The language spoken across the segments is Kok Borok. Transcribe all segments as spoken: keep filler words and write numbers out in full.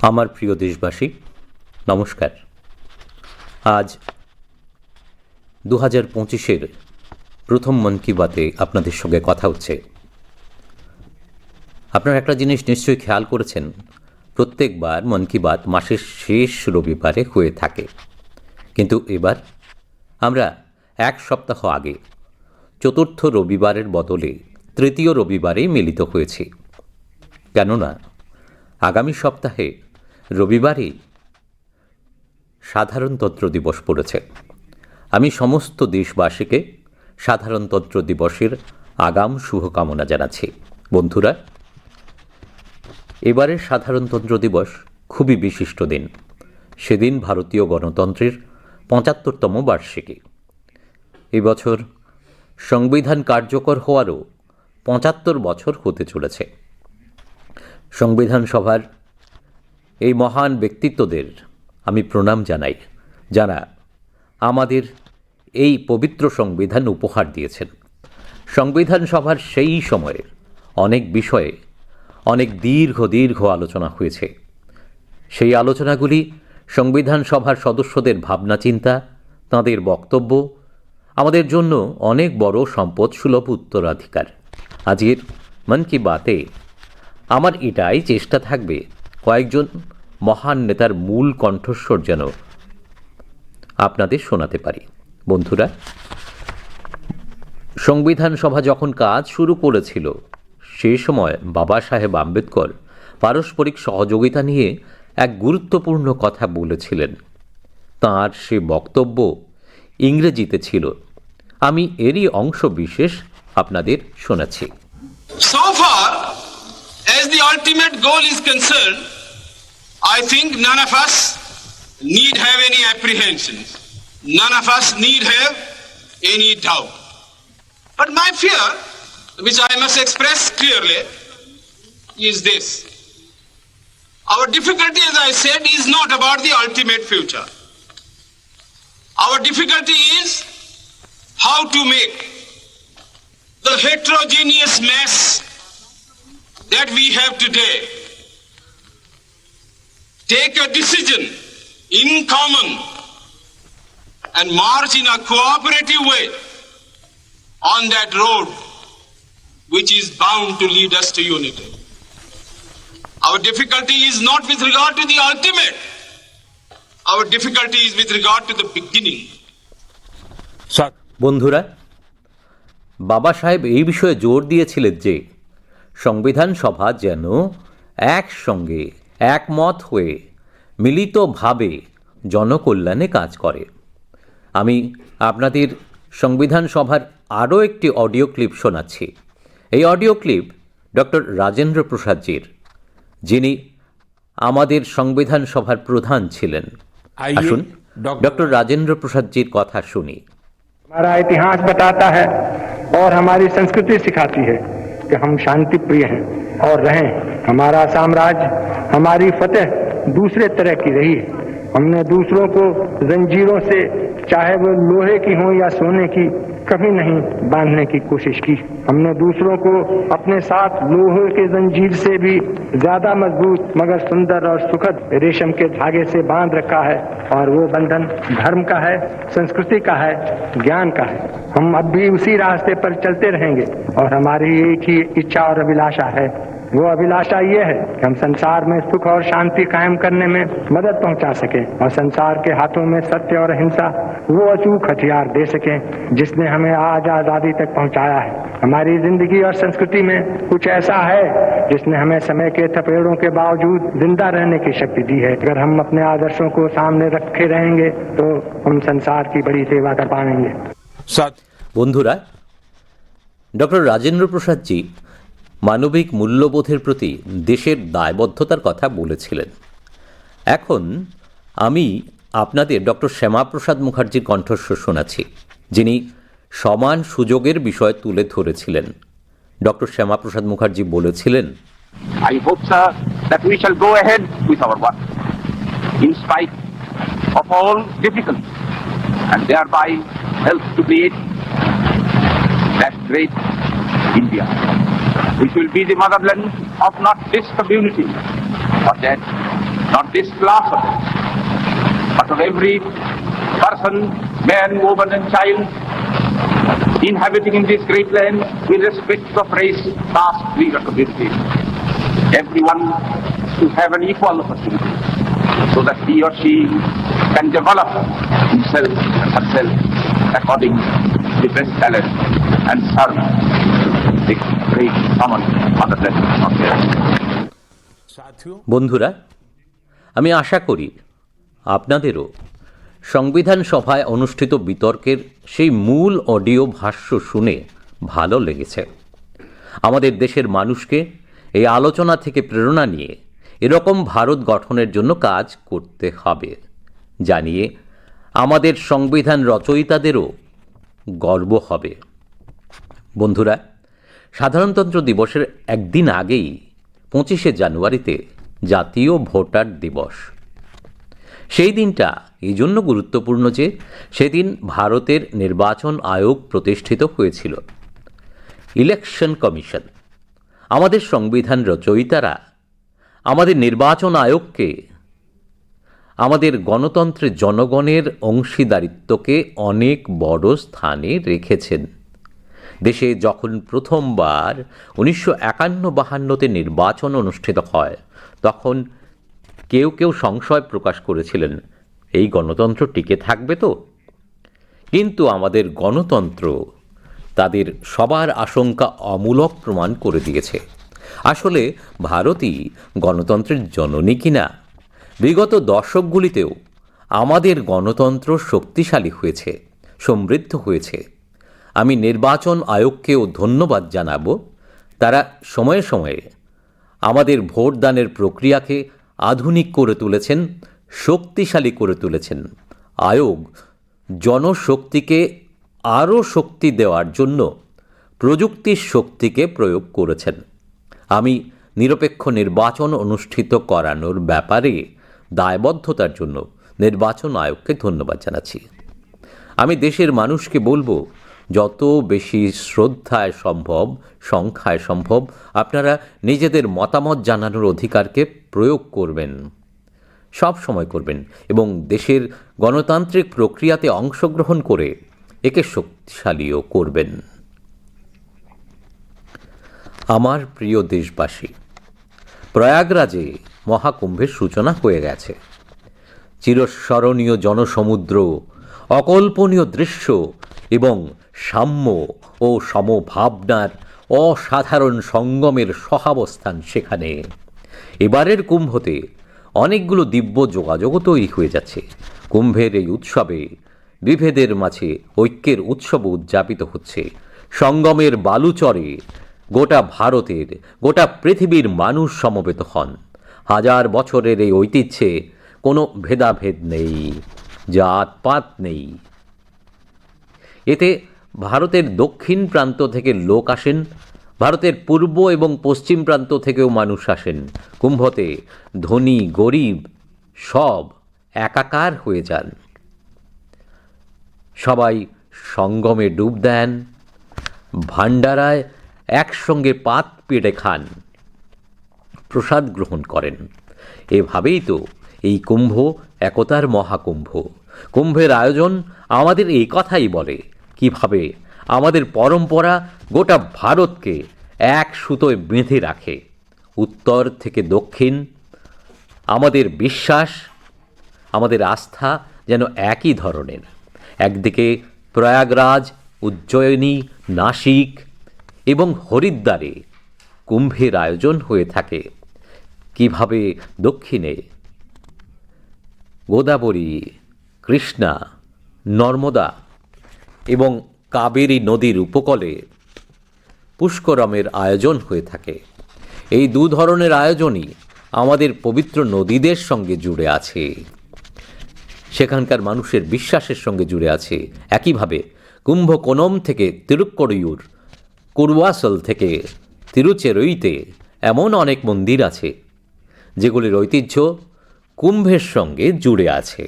আমার প্রিয় দেশবাসী, নমস্কার। আজ দু হাজার পঁচিশের প্রথম মন কি বাতে আপনাদের সঙ্গে কথা হচ্ছে। আপনারা একটা জিনিস নিশ্চয়ই খেয়াল করেছেন, প্রত্যেকবার মন কি বাত মাসের শেষ রবিবারে হয়ে থাকে, কিন্তু এবার আমরা এক সপ্তাহ আগে চতুর্থ রবিবারের বদলে তৃতীয় রবিবারে মিলিত হয়েছি। কেননা আগামী সপ্তাহে রবিবারই সাধারণতন্ত্র দিবস পড়েছে। আমি সমস্ত দেশবাসীকে সাধারণতন্ত্র দিবসের আগাম শুভকামনা জানাচ্ছি। বন্ধুরা, এবারের সাধারণতন্ত্র দিবস খুবই বিশিষ্ট দিন। সেদিন ভারতীয় গণতন্ত্রের পঁচাত্তরতম বার্ষিকী। এই বছর সংবিধান কার্যকর হওয়ারও পঁচাত্তর বছর হতে চলেছে। সংবিধান সভার এই মহান ব্যক্তিত্বদের আমি প্রণাম জানাই, যারা আমাদের এই পবিত্র সংবিধান উপহার দিয়েছেন। সংবিধান সভার সেই সময়ের অনেক বিষয়ে অনেক দীর্ঘ দীর্ঘ আলোচনা হয়েছে। সেই আলোচনাগুলি সংবিধান সভার সদস্যদের ভাবনা চিন্তা, তাঁদের বক্তব্য আমাদের জন্য অনেক বড় সম্পদ সুলভ উত্তরাধিকার। আজকের মন কি বাতে আমার এটাই চেষ্টা থাকবে কয়েকজন মহান নেতার মূল কণ্ঠস্বর যেন আপনাদের শোনাতে পারি। বন্ধুরা, সংবিধান সভা যখন কাজ শুরু করেছিল, সে সময় বাবা সাহেব আম্বেদকর পারস্পরিক সহযোগিতা নিয়ে এক গুরুত্বপূর্ণ কথা বলেছিলেন। তাঁর সে বক্তব্য ইংরেজিতে ছিল। আমি এরই অংশ বিশেষ আপনাদের শোনাচ্ছি। So far as the ultimate goal is concerned, I think none of us need have any apprehensions. None of us need have any doubt. But my fear, which I must express clearly, is this. Our difficulty, as I said, is not about the ultimate future. Our difficulty is how to make the heterogeneous mess that we have today take a decision in common and march in a cooperative way on that road which is bound to lead us to unity. Our difficulty is not with regard to the ultimate. Our difficulty is with regard to the beginning. বন্ধুরা, বাবা সাহেব এই বিষয়ে জোর দিয়েছিলেন যে সংবিধান সভা যেন একসঙ্গে একমত হয়ে মিলিতভাবে জনকল্যাণে কাজ করে। আমি আপনাদের সংবিধান সভার আরও একটি অডিও ক্লিপ শোনাচ্ছি। এই অডিও ক্লিপ ডক্টর রাজেন্দ্র প্রসাদজির, যিনি আমাদের সংবিধান সভার প্রধান ছিলেন। আইয়ে, আসুন ডক্টর ডক্টর রাজেন্দ্র প্রসাদজির কথা শুনি। हमारा इतिहास बताता है और हमारी संस्कृति सिखाती है कि हम शांति प्रिय हैं और रहें। हमारा साम्राज्य, हमारी फतेह दूसरे तरह की रही है। हमने दूसरों को जंजीरों से, चाहे वो लोहे की हों या सोने की, कभी नहीं बांधने की कोशिश की। हमने दूसरों को अपने साथ लोहे के जंजीर से भी ज्यादा मजबूत मगर सुंदर और सुखद रेशम के धागे से बांध रखा है और वो बंधन धर्म का है, संस्कृति का है, ज्ञान का है। हम अब भी उसी रास्ते पर चलते रहेंगे और हमारी एक ही इच्छा और अभिलाषा है। वो अभिलाषा ये है कि हम संसार में सुख और शांति कायम करने में मदद पहुंचा सकें और संसार के हाथों में सत्य और अहिंसा वो अचूक हथियार दे सकें जिसने हमें आज आजादी तक पहुंचाया है। हमारी जिंदगी और संस्कृति में कुछ ऐसा है जिसने हमें समय के थपेड़ों के बावजूद जिंदा रहने की शक्ति दी है। अगर हम अपने आदर्शों को सामने रखे रहेंगे तो हम संसार की बड़ी सेवा कर पाएंगे। বন্ধুরা, ডক্টর রাজেন্দ্র প্রসাদজি মানবিক মূল্যবোধের প্রতি দেশের দায়বদ্ধতার কথা বলেছিলেন। এখন আমি আপনাদের ডক্টর শ্যামাপ্রসাদ মুখার্জির কণ্ঠস্বর শোনাচ্ছি, যিনি সমান সুযোগের বিষয় তুলে ধরেছিলেন। ডক্টর শ্যামাপ্রসাদ মুখার্জি বলেছিলেন, I hope, sir, that we shall go ahead with our work in spite of all difficulties and thereby help to create that great India, which will be the motherland of not this community or that, not this class of it, but of every person, man, woman, and child inhabiting in this great land, irrespective of race, caste, creed, or community. Everyone should have an equal opportunity so that he or she can develop himself and herself according to the best talent and serve the great common motherland of the earth. বন্ধুরা, আমি আশা করি আপনাদেরও সংবিধান সভায় অনুষ্ঠিত বিতর্কের সেই মূল অডিও ভাষ্য শুনে ভালো লেগেছে। আমাদের দেশের মানুষকে এই আলোচনা থেকে প্রেরণা নিয়ে এরকম ভারত গঠনের জন্য কাজ করতে হবে। জানিয়ে আমাদের সংবিধান রচয়িতাদেরও গর্ব হবে। বন্ধুরা, সাধারণতন্ত্র দিবসের একদিন আগেই পঁচিশে জানুয়ারিতে জাতীয় ভোটার দিবস। সেই দিনটা এই জন্য গুরুত্বপূর্ণ যে সেদিন ভারতের নির্বাচন আয়োগ প্রতিষ্ঠিত হয়েছিল, ইলেকশন কমিশন। আমাদের সংবিধান রচয়িতারা আমাদের নির্বাচন আয়োগকে আমাদের গণতন্ত্রে জনগণের অংশীদারিত্বকে অনেক বড় স্থানে রেখেছেন। দেশে যখন প্রথমবার উনিশশো একান্ন বাহান্নতে নির্বাচন অনুষ্ঠিত হয়, তখন কেউ কেউ সংশয় প্রকাশ করেছিলেন, এই গণতন্ত্র টিকে থাকবে তো? কিন্তু আমাদের গণতন্ত্র তাদের সবার আশঙ্কা অমূলক প্রমাণ করে দিয়েছে। আসলে ভারতই গণতন্ত্রের জননী কিনা। বিগত দশকগুলিতেও আমাদের গণতন্ত্র শক্তিশালী হয়েছে, সমৃদ্ধ হয়েছে। আমি নির্বাচন আয়োগকেও ধন্যবাদ জানাবো। তারা সময়ে সময়ে আমাদের ভোটদানের প্রক্রিয়াকে আধুনিক করে তুলেছেন, শক্তিশালী করে তুলেছেন। আয়োগ জনশক্তিকে আরও শক্তি দেওয়ার জন্য প্রযুক্তির শক্তিকে প্রয়োগ করেছেন। আমি নিরপেক্ষ নির্বাচন অনুষ্ঠিত করানোর ব্যাপারে দায়বদ্ধতার জন্য নির্বাচন আয়োগকে ধন্যবাদ জানাচ্ছি। আমি দেশের মানুষকে বলবো, যত বেশি শ্রদ্ধায় সম্ভব, সংখ্যায় সম্ভব, আপনারা নিজেদের মতামত জানানোর অধিকারকে প্রয়োগ করবেন, সব সময় করবেন এবং দেশের গণতান্ত্রিক প্রক্রিয়াতে অংশগ্রহণ করে একে শক্তিশালীও করবেন। আমার প্রিয় দেশবাসী, প্রয়াগরাজে মহাকুম্ভের সূচনা হয়ে গেছে। চিরস্মরণীয় জনসমুদ্র, অকল্পনীয় দৃশ্য এবং সাম্য ও সমভাবনার অসাধারণ সঙ্গমের সহাবস্থান সেখানে। এবারের কুম্ভতে অনেকগুলো দিব্য যোগাযোগও তৈরি হয়ে যাচ্ছে। কুম্ভের এই উৎসবে বিভেদের মাঝে ঐক্যের উৎসব উদযাপিত হচ্ছে। সঙ্গমের বালুচরে গোটা ভারতের, গোটা পৃথিবীর মানুষ সমবেত হন। হাজার বছরের এই ঐতিহ্যে কোনো ভেদাভেদ নেই, জাতপাত নেই। এতে ভারতের দক্ষিণ প্রান্ত থেকে লোক আসেন, ভারতের পূর্ব এবং পশ্চিম প্রান্ত থেকেও মানুষ আসেন। কুম্ভতে ধনী গরিব সব একাকার হয়ে যান। সবাই সঙ্গমে ডুব দেন, ভান্ডারায় একসঙ্গে পাত পেড়ে খান, প্রসাদ গ্রহণ করেন। এভাবেই তো এই কুম্ভ একতার মহাকুম্ভ। কুম্ভের আয়োজন আমাদের এই কথাই বলে, কিভাবে আমাদের পরম্পরা গোটা ভারতকে এক সুতোয় বেঁধে রাখে। উত্তর থেকে দক্ষিণ, আমাদের বিশ্বাস, আমাদের আস্থা যেন একই ধরনের। একদিকে প্রয়াগরাজ, উজ্জয়িনী, নাসিক এবং হরিদ্বারে কুম্ভের আয়োজন হয়ে থাকে, কিভাবে দক্ষিণে গোদাবরী, কৃষ্ণা, নর্মদা এবং কাবেরী নদীর উপকূলে পুষ্করমের আয়োজন হয়ে থাকে। এই দু ধরনের আয়োজনই আমাদের পবিত্র নদীদের সঙ্গে জুড়ে আছে, সেখানকার মানুষের বিশ্বাসের সঙ্গে জুড়ে আছে। একইভাবে কুম্ভকোণম থেকে তিরুক্কড়িয়ুর করুয়াসল থেকে তিরুচেরুইতে এমন অনেক মন্দির আছে, যেগুলির ঐতিহ্য কুম্ভের সঙ্গে জুড়ে আছে।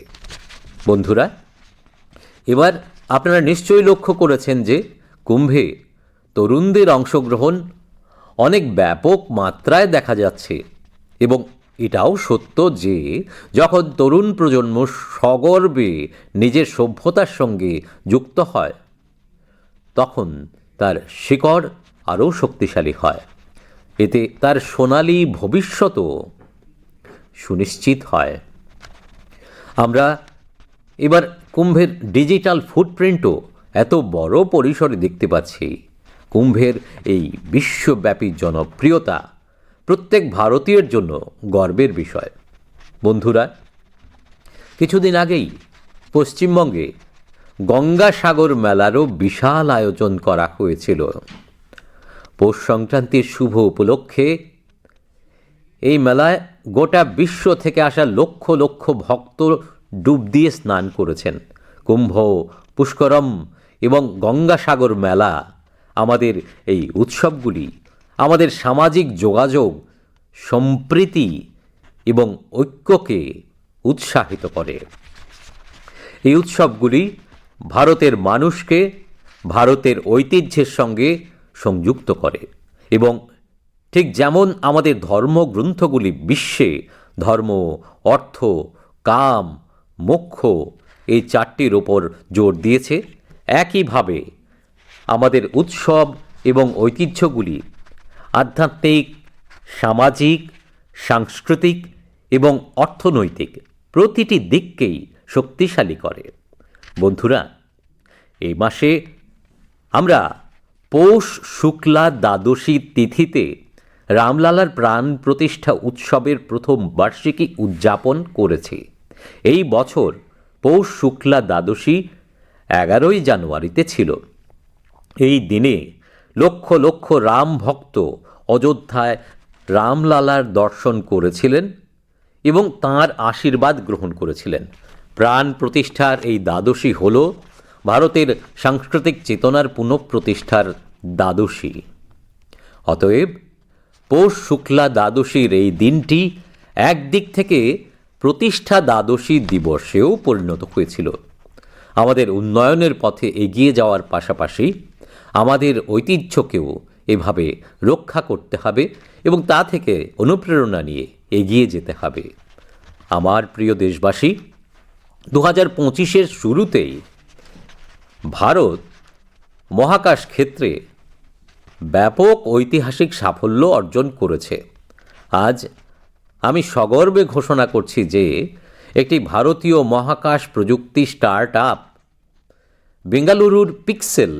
বন্ধুরা, এবার আপনারা নিশ্চয়ই লক্ষ্য করেছেন যে কুম্ভে তরুণদের অংশগ্রহণ অনেক ব্যাপক মাত্রায় দেখা যাচ্ছে, এবং এটাও সত্য যে যখন তরুণ প্রজন্ম সগর্বে নিজের সভ্যতার সঙ্গে যুক্ত হয়, তখন তার শিকড় আরও শক্তিশালী হয়। এতে তার সোনালী ভবিষ্যতও সুনিশ্চিত হয়। আমরা এবার কুম্ভের ডিজিটাল ফুটপ্রিন্টও এত বড় পরিসরে দেখতে পাচ্ছি। কুম্ভের এই বিশ্বব্যাপী জনপ্রিয়তা প্রত্যেক ভারতীয়ের জন্য গর্বের বিষয়। বন্ধুরা, কিছুদিন আগেই পশ্চিমবঙ্গে গঙ্গাসাগর মেলারও বিশাল আয়োজন করা হয়েছিল। পৌষ সংক্রান্তির শুভ উপলক্ষে এই মেলায় গোটা বিশ্ব থেকে আসা লক্ষ লক্ষ ভক্ত ডুব দিয়ে স্নান করেছেন। কুম্ভ, পুষ্করম এবং গঙ্গাসাগর মেলা আমাদের এই উৎসবগুলি আমাদের সামাজিক যোগাযোগ, সম্প্রীতি এবং ঐক্যকে উৎসাহিত করে। এই উৎসবগুলি ভারতের মানুষকে ভারতের ঐতিহ্যের সঙ্গে সংযুক্ত করে এবং ঠিক যেমন আমাদের ধর্মগ্রন্থগুলি বিশ্বে ধর্ম, অর্থ, কাম, মোক্ষ এই চারটির ওপর জোর দিয়েছে, একইভাবে আমাদের উৎসব এবং ঐতিহ্যগুলি আধ্যাত্মিক, সামাজিক, সাংস্কৃতিক এবং অর্থনৈতিক প্রতিটি দিককেই শক্তিশালী করে। বন্ধুরা, এই মাসে আমরা পৌষ শুক্লা দ্বাদশী তিথিতে রামলালার প্রাণ প্রতিষ্ঠা উৎসবের প্রথম বার্ষিকী উদযাপন করেছি। এই বছর পৌষ শুক্লা দ্বাদশী এগারোই জানুয়ারিতে ছিল। এই দিনে লক্ষ লক্ষ রাম ভক্ত অযোধ্যায় রামলালার দর্শন করেছিলেন এবং তাঁর আশীর্বাদ গ্রহণ করেছিলেন। প্রাণ প্রতিষ্ঠার এই দ্বাদশী হল ভারতের সাংস্কৃতিক চেতনার পুনঃপ্রতিষ্ঠার দ্বাদশী। অতএব পৌষ শুক্লা দ্বাদশীর এই দিনটি একদিক থেকে প্রতিষ্ঠা দ্বাদশী দিবসেও পরিণত হয়েছিল। আমাদের উন্নয়নের পথে এগিয়ে যাওয়ার পাশাপাশি আমাদের ঐতিহ্যকেও এভাবে রক্ষা করতে হবে এবং তা থেকে অনুপ্রেরণা নিয়ে এগিয়ে যেতে হবে। আমার প্রিয় দেশবাসী, দু হাজার পঁচিশের শুরুতেই ভারত মহাকাশ ক্ষেত্রে ব্যাপক ঐতিহাসিক সাফল্য অর্জন করেছে। আজ আমি সগর্বে ঘোষণা করছি যে একটি ভারতীয় মহাকাশ প্রযুক্তি স্টার্ট আপ বেঙ্গালুরুর পিক্সেল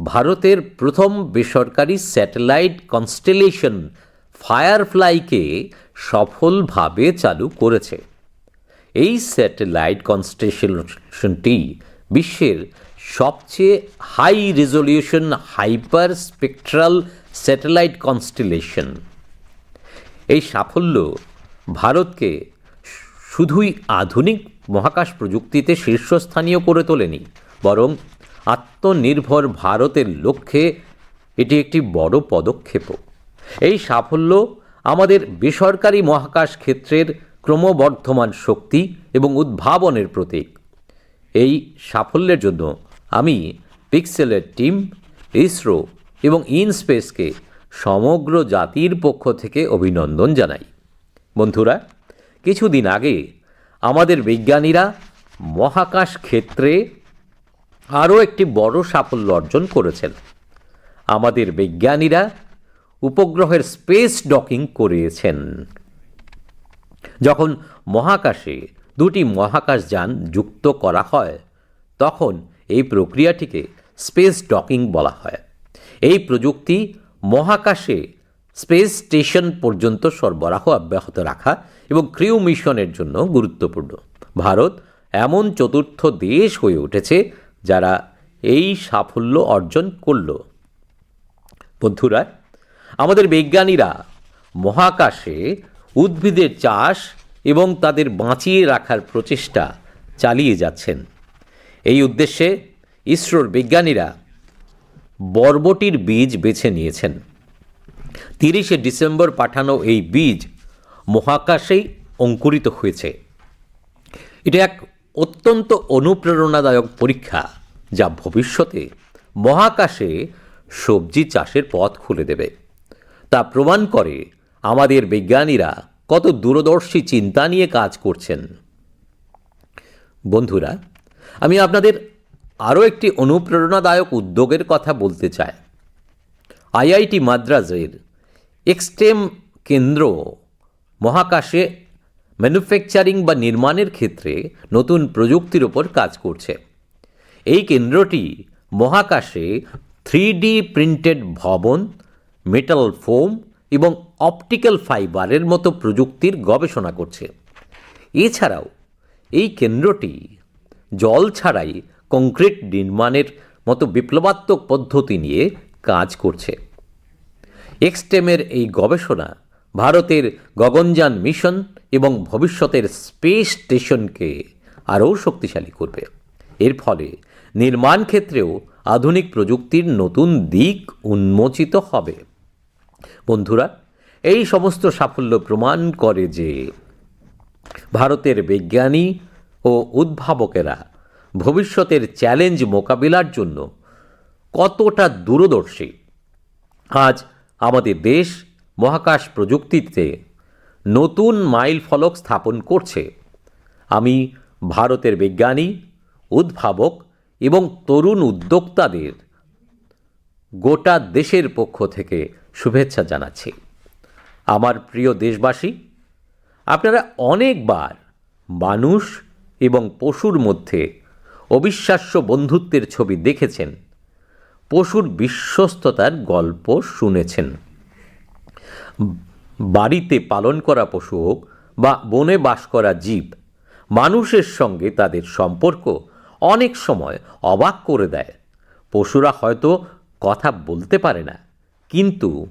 ভারতের প্রথম বেসরকারি স্যাটেলাইট কনস্টেলেশন ফায়ারফ্লাইকে সফলভাবে চালু করেছে। এই স্যাটেলাইট কনস্টেলেশনটি বিশ্বের সবচেয়ে high resolution hyper spectral satellite constellation. এই সাফল্য ভারতকে শুধুই আধুনিক মহাকাশ প্রযুক্তিতে শীর্ষস্থানীয় করে তোলেনি, বরং আত্মনির্ভর ভারতের লক্ষ্যে এটি একটি বড় পদক্ষেপও। এই সাফল্য আমাদের বেসরকারি মহাকাশ ক্ষেত্রের ক্রমবর্ধমান শক্তি এবং উদ্ভাবনের প্রতীক। এই সাফল্যের জন্য আমি পিক্সেলের টিম, ইসরো এবং ইনস্পেসকে সমগ্র জাতির পক্ষ থেকে অভিনন্দন জানাই। বন্ধুরা, কিছুদিন আগে আমাদের বিজ্ঞানীরা মহাকাশ ক্ষেত্রে আরও একটি বড় সাফল্য অর্জন করেছেন। আমাদের বিজ্ঞানীরা উপগ্রহের স্পেস ডকিং করেছেন। যখন মহাকাশে দুটি মহাকাশযান যুক্ত করা হয়, তখন এই প্রক্রিয়াটিকে স্পেস ডকিং বলা হয়। এই প্রযুক্তি মহাকাশে স্পেস স্টেশন পর্যন্ত সরবরাহ অব্যাহত রাখা এবং ক্রিউ মিশনের জন্য গুরুত্বপূর্ণ। ভারত এমন চতুর্থ দেশ হয়ে উঠেছে যারা এই সাফল্য অর্জন করল। বন্ধুরা, আমাদের বিজ্ঞানীরা মহাকাশে উদ্ভিদের চাষ এবং তাদের বাঁচিয়ে রাখার প্রচেষ্টা চালিয়ে যাচ্ছেন। এই উদ্দেশ্যে ইসরোর বিজ্ঞানীরা বরবটির বীজ বেছে নিয়েছেন। তিরিশে ডিসেম্বর পাঠানো এই বীজ মহাকাশেই অঙ্কুরিত হয়েছে। এটা এক অত্যন্ত অনুপ্রেরণাদায়ক পরীক্ষা, যা ভবিষ্যতে মহাকাশে সবজি চাষের পথ খুলে দেবে। তা প্রমাণ করে আমাদের বিজ্ঞানীরা কত দূরদর্শী চিন্তা নিয়ে কাজ করছেন। বন্ধুরা, আমি আপনাদের আরও একটি অনুপ্রেরণাদায়ক উদ্যোগের কথা বলতে চাই। আইআইটি মাদ্রাজের এক্সটেম কেন্দ্র মহাকাশে ম্যানুফ্যাকচারিং বা নির্মাণের ক্ষেত্রে নতুন প্রযুক্তির ওপর কাজ করছে। এই কেন্দ্রটি মহাকাশে থ্রি ডি প্রিন্টেড ভবন, মেটাল ফোম এবং অপটিক্যাল ফাইবারের মতো প্রযুক্তির গবেষণা করছে। এছাড়াও এই কেন্দ্রটি জল ছাড়াই কংক্রিট নির্মাণের মতো বিপ্লবাত্মক পদ্ধতি নিয়ে কাজ করছে। এক্সটেমের এই গবেষণা ভারতের গগনযান মিশন এবং ভবিষ্যতের স্পেস স্টেশনকে আরও শক্তিশালী করবে। এর ফলে নির্মাণ ক্ষেত্রেও আধুনিক প্রযুক্তির নতুন দিক উন্মোচিত হবে। বন্ধুরা, এই সমস্ত সাফল্য প্রমাণ করে যে ভারতের বিজ্ঞানী ও উদ্ভাবকেরা ভবিষ্যতের চ্যালেঞ্জ মোকাবিলার জন্য কতটা দূরদর্শী। আজ আমাদের দেশ মহাকাশ প্রযুক্তিতে নতুন মাইল ফলক স্থাপন করছে। আমি ভারতের বিজ্ঞানী, উদ্ভাবক এবং তরুণ উদ্যোক্তাদের গোটা দেশের পক্ষ থেকে শুভেচ্ছা জানাচ্ছি। আমার প্রিয় দেশবাসী, আপনারা অনেকবার মানুষ এবং পশুর মধ্যে অবিশ্বাস্য বন্ধুত্বের ছবি দেখেছেন, পশুর বিশ্বস্ততার গল্প শুনেছেন। বাড়িতে পালন করা পশু হোক বা বনে বাস করা জীব, মানুষের সঙ্গে তাদের সম্পর্ক অনেক সময় অবাক করে দেয়। পশুরা হয়তো কথা বলতে পারে না, কিন্তু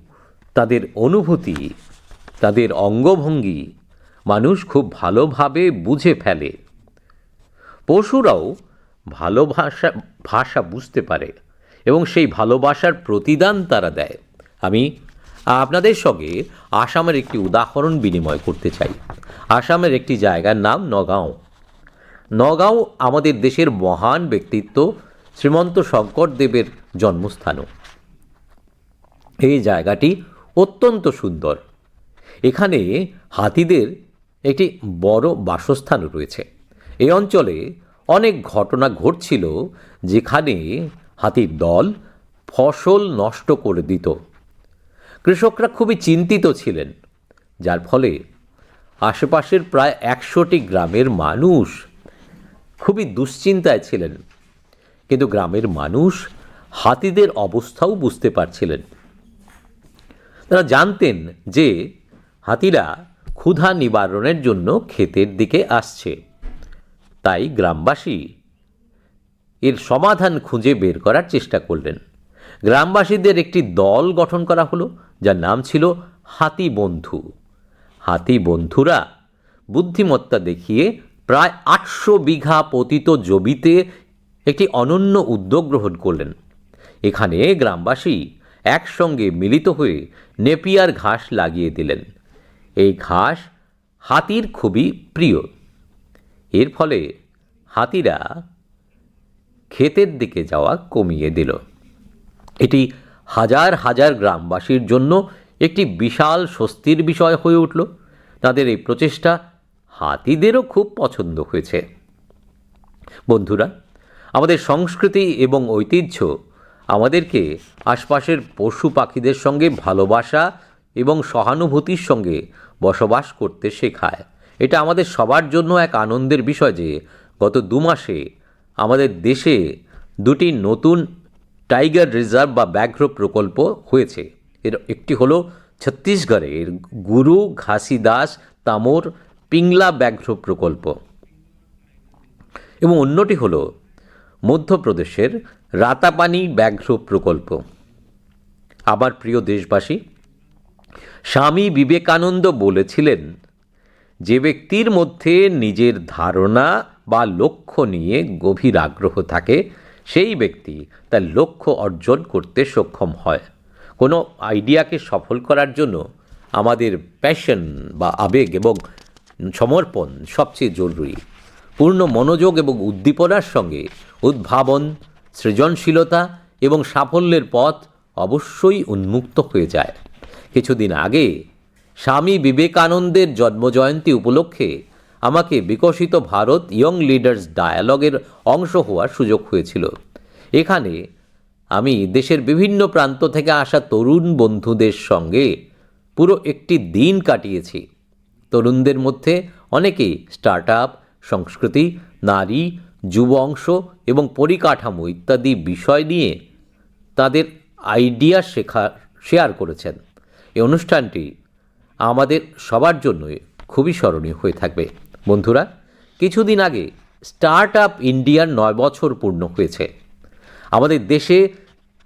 তাদের অনুভূতি, তাদের অঙ্গভঙ্গি মানুষ খুব ভালোভাবে বুঝে ফেলে। পশুরাও ভালোবাসা, ভাষা বুঝতে পারে এবং সেই ভালোবাসার প্রতিদান তারা দেয়। আমি আপনাদের সঙ্গে আসামের একটি উদাহরণ বিনিময় করতে চাই। আসামের একটি জায়গার নাম নগাঁও। নগাঁও আমাদের দেশের মহান ব্যক্তিত্ব শ্রীমন্ত শঙ্করদেবের জন্মস্থানও। এই জায়গাটি অত্যন্ত সুন্দর। এখানে হাতিদের একটি বড় বাসস্থান রয়েছে। এই অঞ্চলে অনেক ঘটনা ঘটছিল, যেখানে হাতির দল ফসল নষ্ট করে দিত। কৃষকরা খুবই চিন্তিত ছিলেন, যার ফলে আশেপাশের প্রায় একশোটি গ্রামের মানুষ খুবই দুশ্চিন্তায় ছিলেন। কিন্তু গ্রামের মানুষ হাতিদের অবস্থাও বুঝতে পারছিলেন। তারা জানতেন যে হাতিরা ক্ষুধা নিবারণের জন্য ক্ষেতের দিকে আসছে, তাই গ্রামবাসী এর সমাধান খুঁজে বের করার চেষ্টা করলেন। গ্রামবাসীদের একটি দল গঠন করা হলো, যার নাম ছিল হাতি বন্ধু। হাতি বন্ধুরা বুদ্ধিমত্তা দেখিয়ে প্রায় আটশো বিঘা পতিত জমিতে একটি অনন্য উদ্যোগ গ্রহণ করলেন। এখানে গ্রামবাসী একসঙ্গে মিলিত হয়ে নেপিয়ার ঘাস লাগিয়ে দিলেন। এই ঘাস হাতির খুবই প্রিয়। এর ফলে হাতিরা ক্ষেতের দিকে যাওয়া কমিয়ে দিল। এটি হাজার হাজার গ্রামবাসীর জন্য একটি বিশাল স্বস্তির বিষয় হয়ে উঠল। তাদের এই প্রচেষ্টা হাতিদেরও খুব পছন্দ হয়েছে। বন্ধুরা, আমাদের সংস্কৃতি এবং ঐতিহ্য আমাদেরকে আশপাশের পশু পাখিদের সঙ্গে ভালোবাসা এবং সহানুভূতির সঙ্গে বসবাস করতে শেখায়। এটা আমাদের সবার জন্য এক আনন্দের বিষয় যে গত দু মাসে আমাদের দেশে দুটি নতুন টাইগার রিজার্ভ বা ব্যাঘ্র প্রকল্প হয়েছে। এর একটি হলো ছত্তিশগড়ের গুরু ঘাসিদাস তামোর পিংলা ব্যাঘ্র প্রকল্প এবং অন্যটি হলো মধ্যপ্রদেশের রাতাপানি ব্যাঘ্র প্রকল্প। আমার প্রিয় দেশবাসী, স্বামী বিবেকানন্দ বলেছিলেন, "যে ব্যক্তির মধ্যে নিজের ধারণা বা লক্ষ্য নিয়ে গভীর আগ্রহ থাকে, সেই ব্যক্তি তার লক্ষ্য অর্জন করতে সক্ষম হয়। কোনো আইডিয়াকে সফল করার জন্য আমাদের প্যাশন বা আবেগ এবং সমর্পণ সবচেয়ে জরুরি। পূর্ণ মনোযোগ এবং উদ্দীপনার সঙ্গে উদ্ভাবন, সৃজনশীলতা এবং সাফল্যের পথ অবশ্যই উন্মুক্ত হয়ে যায়। কিছুদিন আগে স্বামী বিবেকানন্দের জন্মজয়ন্তী উপলক্ষে আমাকে বিকশিত ভারত ইয়ং লিডার্স ডায়ালগের অংশ হওয়ার সুযোগ হয়েছিল। এখানে আমি দেশের বিভিন্ন প্রান্ত থেকে আসা তরুণ বন্ধুদের সঙ্গে পুরো একটি দিন কাটিয়েছি। তরুণদের মধ্যে অনেকেই স্টার্টআপ, সংস্কৃতি, নারী, যুব অংশ এবং পরিকাঠামো ইত্যাদি বিষয় নিয়ে তাদের আইডিয়া শেখা, শেয়ার করেছেন। এই অনুষ্ঠানটি আমাদের সবার জন্যই খুবই স্মরণীয় হয়ে থাকবে। বন্ধুরা, কিছুদিন আগে স্টার্টআপ ইন্ডিয়ার নয় বছর পূর্ণ হয়েছে। আমাদের দেশে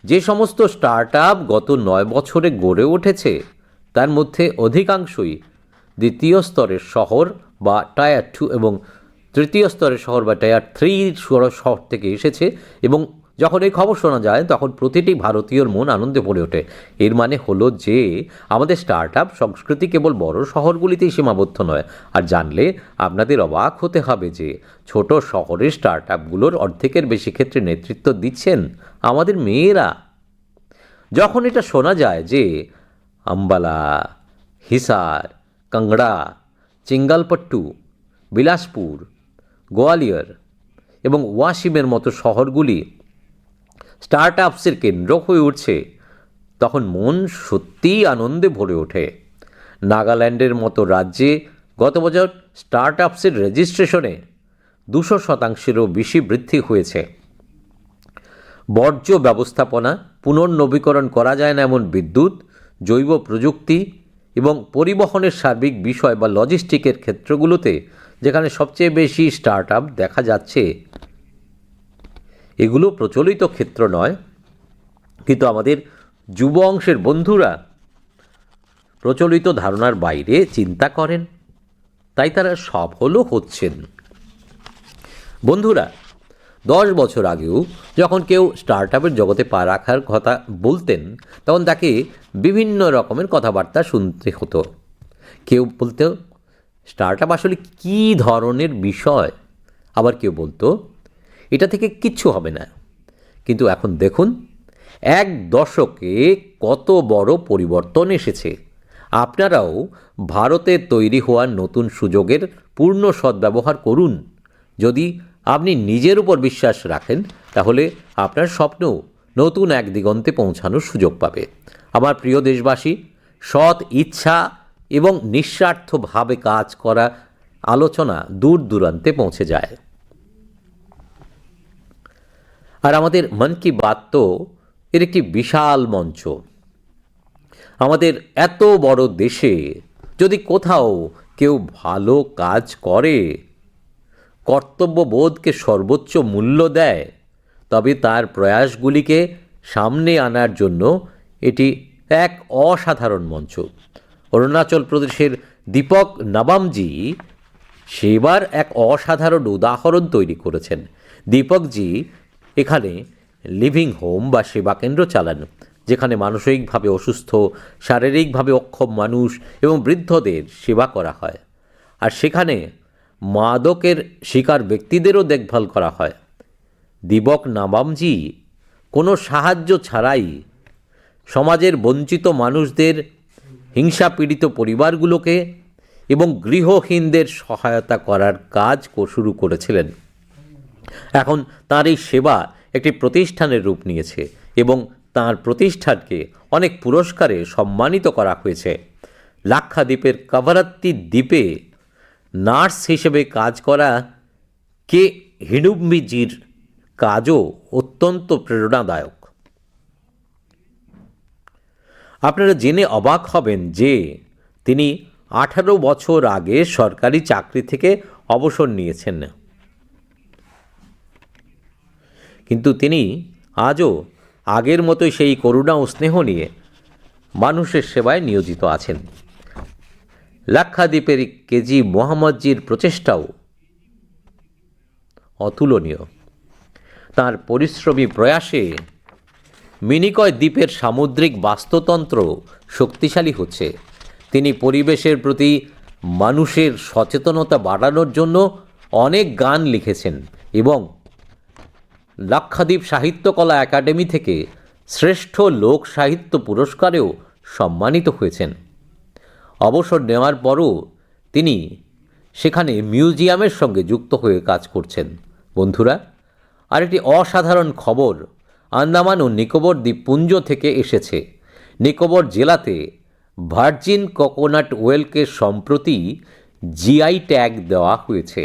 যে সমস্ত স্টার্টআপ গত নয় বছরে গড়ে উঠেছে, তার মধ্যে অধিকাংশই দ্বিতীয় স্তরের শহর বা টায়ার টু এবং তৃতীয় স্তরের শহর বা টায়ার থ্রি শহর থেকে এসেছে। এবং যখন এই খবর শোনা যায়, তখন প্রতিটি ভারতীয়র মন আনন্দে ভরে ওঠে। এর মানে হলো যে আমাদের স্টার্টআপ সংস্কৃতি কেবল বড় শহরগুলিতেই সীমাবদ্ধ নয়। আর জানলে আপনাদের অবাক হতে হবে যে ছোট শহরের স্টার্টআপগুলোর অর্ধেকের বেশি ক্ষেত্রে নেতৃত্ব দিচ্ছেন আমাদের মেয়েরা। যখন এটা শোনা যায় যে আম্বালা, হিসার, কাংড়া, চেঙ্গালপট্টু, বিলাসপুর, গোয়ালিয়র এবং ওয়াসিমের মতো শহরগুলি স্টার্টআপসের কেন্দ্র হয়ে উঠছে, তখন মন সত্যিই আনন্দে ভরে ওঠে। নাগাল্যান্ডের মতো রাজ্যে গত বছর স্টার্টআপসের রেজিস্ট্রেশনে দুশো শতাংশেরও বেশি বৃদ্ধি হয়েছে। বর্জ্য ব্যবস্থাপনা, পুনর্নবীকরণ করা যায় না এমন বিদ্যুৎ, জৈব প্রযুক্তি এবং পরিবহনের সার্বিক বিষয় বা লজিস্টিকের ক্ষেত্রগুলোতে যেখানে সবচেয়ে বেশি স্টার্টআপ দেখা যাচ্ছে, এগুলো প্রচলিত ক্ষেত্র নয়, কিন্তু আমাদের যুব অংশের বন্ধুরা প্রচলিত ধারণার বাইরে চিন্তা করেন, তাই তারা সফলও হচ্ছেন। বন্ধুরা, দশ বছর আগেও যখন কেউ স্টার্টআপের জগতে পা রাখার কথা বলতেন, তখন তাকে বিভিন্ন রকমের কথাবার্তা শুনতে হতো। কেউ বলতো, "স্টার্টআপ আসলে কী ধরনের বিষয়?" আবার কেউ বলতো, "এটা থেকে কিচ্ছু হবে না।" কিন্তু এখন দেখুন, এক দশকে কত বড় পরিবর্তন এসেছে। আপনারাও ভারতে তৈরি হওয়া নতুন সুযোগের পূর্ণ সদ্ব্যবহার করুন। যদি আপনি নিজের উপর বিশ্বাস রাখেন, তাহলে আপনার স্বপ্নও নতুন এক দিগন্তে পৌঁছানোর সুযোগ পাবে। আমার প্রিয় দেশবাসী, সৎ ইচ্ছা এবং নিঃস্বার্থভাবে কাজ করা আলোচনা দূর দূরান্তে পৌঁছে যায়। আর আমাদের মন কি বাত তো এর একটি বিশাল মঞ্চ। আমাদের এত বড় দেশে যদি কোথাও কেউ ভালো কাজ করে, কর্তব্যবোধকে সর্বোচ্চ মূল্য দেয়, তবে তার প্রয়াসগুলিকে সামনে আনার জন্য এটি এক অসাধারণ মঞ্চ। অরুণাচল প্রদেশের দীপক নাবামজি সেবার এক অসাধারণ উদাহরণ তৈরি করেছেন। দীপকজি এখানে লিভিং হোম বা সেবা কেন্দ্র চালান, যেখানে মানসিকভাবে অসুস্থ, শারীরিকভাবে অক্ষম মানুষ এবং বৃদ্ধদের সেবা করা হয়। আর সেখানে মাদকের শিকার ব্যক্তিদেরও দেখভাল করা হয়। দীপক নাবামজি কোনো সাহায্য ছাড়াই সমাজের বঞ্চিত মানুষদের, হিংসা পীড়িত পরিবারগুলোকে এবং গৃহহীনদের সহায়তা করার কাজ কো-, শুরু করেছিলেন। এখন তার এই সেবা একটি প্রতিষ্ঠানের রূপ নিয়েছে এবং তার প্রতিষ্ঠানকে অনেক পুরস্কারে সম্মানিত করা হয়েছে। লাক্ষাদ্বীপের কাভারাত্তি দ্বীপে নার্স হিসেবে কাজ করা কে হিডুম্বিজির কাজও অত্যন্ত প্রেরণাদায়ক। আপনারা জেনে অবাক হবেন যে তিনি আঠারো বছর আগে সরকারি চাকরি থেকে অবসর নিয়েছেন, কিন্তু তিনি আজও আগের মতোই সেই করুণা ও স্নেহ নিয়ে মানুষের সেবায় নিয়োজিত আছেন। লাক্ষাদ্বীপের কেজি মোহাম্মদজির প্রচেষ্টাও অতুলনীয়। তাঁর পরিশ্রমী প্রয়াসে মিনিকয় দ্বীপের সামুদ্রিক বাস্তুতন্ত্র শক্তিশালী হচ্ছে। তিনি পরিবেশের প্রতি মানুষের সচেতনতা বাড়ানোর জন্য অনেক গান লিখেছেন এবং লাক্ষাদ্বীপ সাহিত্যকলা একাডেমি থেকে শ্রেষ্ঠ লোক সাহিত্য পুরস্কারেও সম্মানিত হয়েছেন। অবসর নেওয়ার পরও তিনি সেখানে মিউজিয়ামের সঙ্গে যুক্ত হয়ে কাজ করছেন। বন্ধুরা, আরেকটি অসাধারণ খবর আন্দামান ও নিকোবর দ্বীপপুঞ্জ থেকে এসেছে। নিকোবর জেলাতে ভার্জিন কোকোনাট ওয়েলকে সম্প্রতি জিআই ট্যাগ দেওয়া হয়েছে।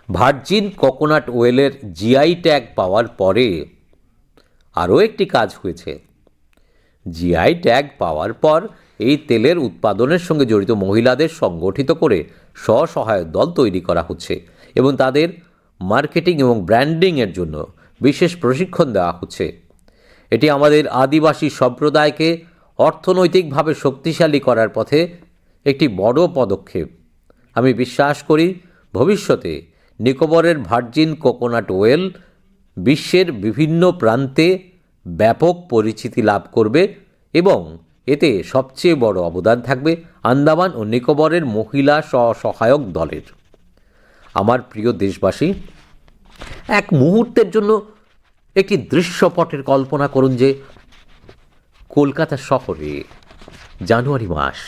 ভার্জিন কোকোনাট ওয়েলের জিআই ট্যাগ পাওয়ার পরে আরও একটি কাজ হয়েছে। জিআই ট্যাগ পাওয়ার পর এই তেলের উৎপাদনের সঙ্গে জড়িত মহিলাদের সংগঠিত করে স্বসহায়ক দল তৈরি করা হচ্ছে এবং তাদের মার্কেটিং এবং ব্র্যান্ডিংয়ের জন্য বিশেষ প্রশিক্ষণ দেওয়া হচ্ছে। এটি আমাদের আদিবাসী সম্প্রদায়কে অর্থনৈতিকভাবে শক্তিশালী করার পথে একটি বড় পদক্ষেপ। আমি বিশ্বাস করি, ভবিষ্যতে নিকোবরের ভার্জিন কোকোনাট ওয়েল বিশ্বের বিভিন্ন প্রান্তে ব্যাপক পরিচিতি লাভ করবে এবং এতে সবচেয়ে বড় অবদান থাকবে আন্দামান ও নিকোবরের মহিলা স্বসহায়ক দলের। আমার প্রিয় দেশবাসী, এক মুহূর্তের জন্য একটি দৃশ্যপটের কল্পনা করুন যে কলকাতা শহরে জানুয়ারি মাস,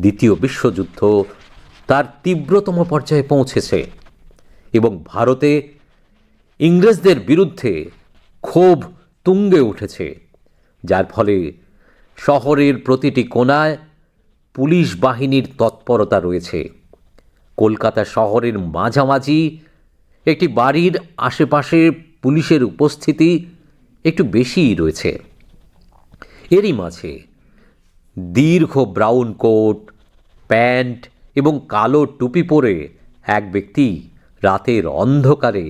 দ্বিতীয় বিশ্বযুদ্ধ তার তীব্রতম পর্যায়ে পৌঁছেছে এবং ভারতে ইংরেজদের বিরুদ্ধে ক্ষোভ তুঙ্গে উঠেছে, যার ফলে শহরের প্রতিটি কোণায় পুলিশ বাহিনীর তৎপরতা রয়েছে। কলকাতা শহরের মাঝামাঝি একটি বাড়ির আশেপাশে পুলিশের উপস্থিতি একটু বেশিই রয়েছে। এরই মাঝে দীর্ঘ ব্রাউন কোট, প্যান্ট এবং কালো টুপি পরে এক ব্যক্তি রাতের অন্ধকারে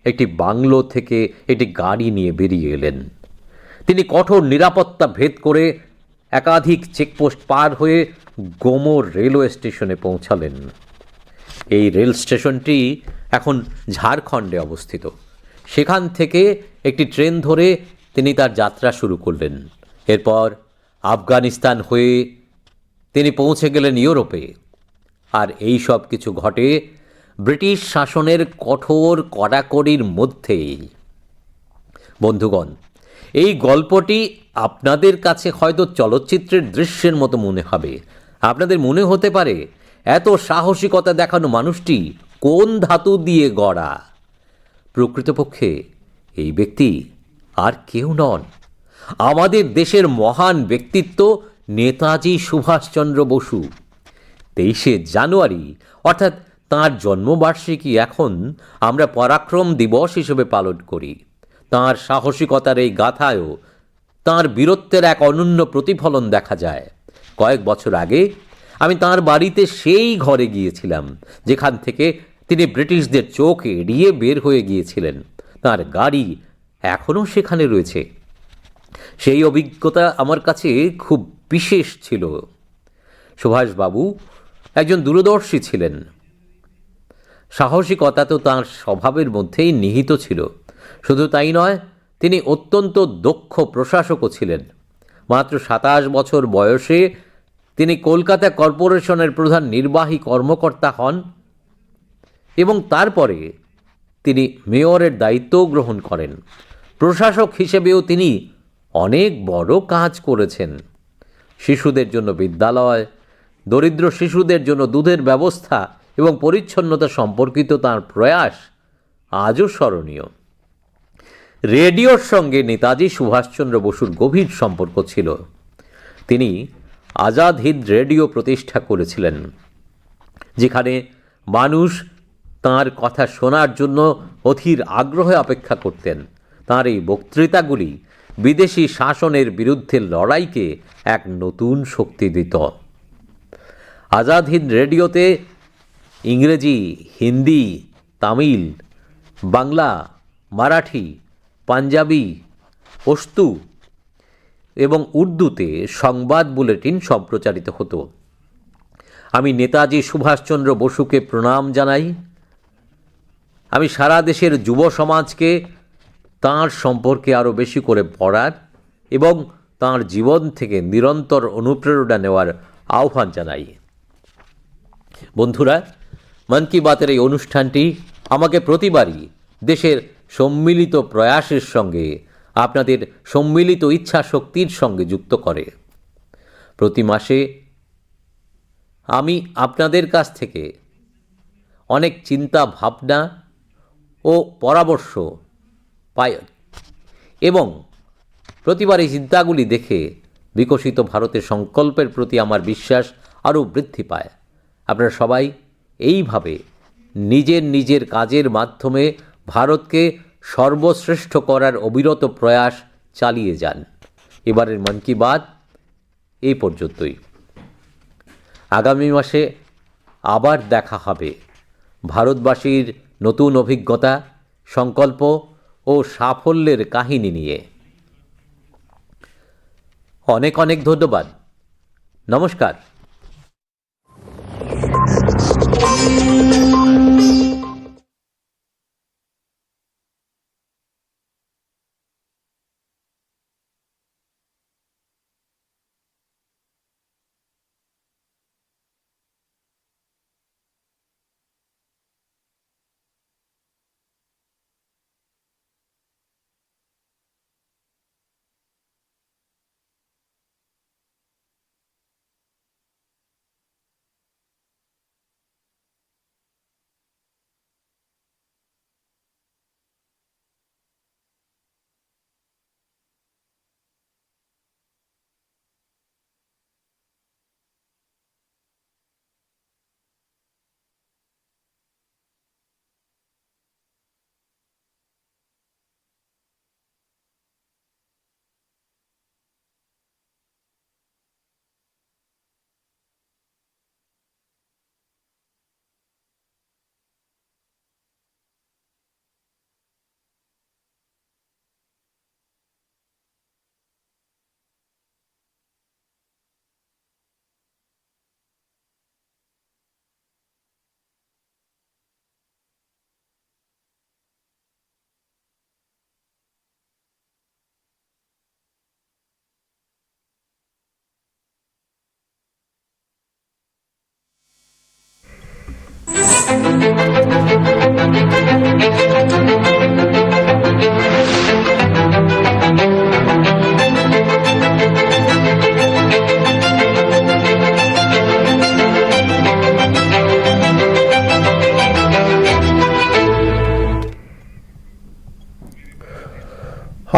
একটি বাংলো থেকে একটি গাড়ি নিয়ে বেরিয়ে এলেন। তিনি কঠোর নিরাপত্তা ভেদ করে একাধিক চেকপোস্ট পার হয়ে গোমো রেলওয়ে স্টেশনে পৌঁছালেন। এই রেল স্টেশনটি এখন ঝাড়খণ্ডে অবস্থিত। সেখান থেকে একটি ট্রেন ধরে তিনি তার যাত্রা শুরু করলেন। এরপর আফগানিস্তান হয়ে তিনি পৌঁছে গেলেন ইউরোপে। আর এই সব কিছু ঘটে ব্রিটিশ শাসনের কঠোর কড়াকড়ির মধ্যেই। বন্ধুগণ, এই গল্পটি আপনাদের কাছে হয়তো চলচ্চিত্রের দৃশ্যের মতো মনে হবে। আপনাদের মনে হতে পারে, এত সাহসিকতা দেখানো মানুষটি কোন ধাতু দিয়ে গড়া? প্রকৃতপক্ষে এই ব্যক্তি আর কেউ নন, আমাদের দেশের মহান ব্যক্তিত্ব নেতাজি সুভাষচন্দ্র বসু। তেইশে জানুয়ারি, অর্থাৎ তাঁর জন্মবার্ষিকী এখন আমরা পরাক্রম দিবস হিসেবে পালন করি। তাঁর সাহসিকতার এই গাথায়ও তাঁর বীরত্বের এক অনন্য প্রতিফলন দেখা যায়। কয়েক বছর আগে আমি তাঁর বাড়িতে সেই ঘরে গিয়েছিলাম, যেখান থেকে তিনি ব্রিটিশদের চোখ এড়িয়ে বের হয়ে গিয়েছিলেন। তাঁর গাড়ি এখনও সেখানে রয়েছে। সেই অভিজ্ঞতা আমার কাছে খুব বিশেষ ছিল। সুভাষবাবু একজন দূরদর্শী ছিলেন। সাহসিকতা তো তাঁর স্বভাবের মধ্যেই নিহিত ছিল। শুধু তাই নয়, তিনি অত্যন্ত দক্ষ প্রশাসকও ছিলেন। মাত্র সাতাশ বছর বয়সে তিনি কলকাতা কর্পোরেশনের প্রধান নির্বাহী কর্মকর্তা হন এবং তারপরে তিনি মেয়রের দায়িত্বও গ্রহণ করেন। প্রশাসক হিসেবেও তিনি অনেক বড় কাজ করেছেন। শিশুদের জন্য বিদ্যালয়, দরিদ্র শিশুদের জন্য দুধের ব্যবস্থা এবং পরিচ্ছন্নতা সম্পর্কিত তাঁর প্রয়াস আজও স্মরণীয়। রেডিওর সঙ্গে নেতাজি সুভাষচন্দ্র বসুর গভীর সম্পর্ক ছিল। তিনি আজাদ হিন্দ রেডিও প্রতিষ্ঠা করেছিলেন, যেখানে মানুষ তাঁর কথা শোনার জন্য অধীর আগ্রহে অপেক্ষা করতেন। তাঁর এই বক্তৃতাগুলি বিদেশি শাসনের বিরুদ্ধে লড়াইকে এক নতুন শক্তি দিত। আজাদ হিন্দ রেডিওতে ইংরেজি, হিন্দি, তামিল, বাংলা, মারাঠি, পাঞ্জাবি, পশতু এবং উর্দুতে সংবাদ বুলেটিন সম্প্রচারিত হতো। আমি নেতাজি সুভাষচন্দ্র বসুকে প্রণাম জানাই। আমি সারা দেশের যুব সমাজকে তাঁর সম্পর্কে আরও বেশি করে পড়ার এবং তাঁর জীবন থেকে নিরন্তর অনুপ্রেরণা নেওয়ার আহ্বান জানাই। বন্ধুরা, মন কি বাতের এই অনুষ্ঠানটি আমাকে প্রতিবারই দেশের সম্মিলিত প্রয়াসের সঙ্গে, আপনাদের সম্মিলিত ইচ্ছা শক্তির সঙ্গে যুক্ত করে। প্রতি মাসে আমি আপনাদের কাছ থেকে অনেক চিন্তা ভাবনা ও পরামর্শ পাই এবং প্রতিবার এই চিন্তাগুলি দেখে বিকশিত ভারতের সংকল্পের প্রতি আমার বিশ্বাস আরও বৃদ্ধি পায়। আপনারা সবাই এইভাবে নিজের নিজের কাজের মাধ্যমে ভারতকে সর্বশ্রেষ্ঠ করার অবিরত প্রয়াস চালিয়ে যান। এবারের মন কি বাত এই পর্যন্তই। আগামী মাসে আবার দেখা হবে। ভারতবাসীর নতুন অভিজ্ঞতা, সংকল্প ও সাফল্যের কাহিনী নিয়ে। অনেক অনেক ধন্যবাদ। নমস্কার।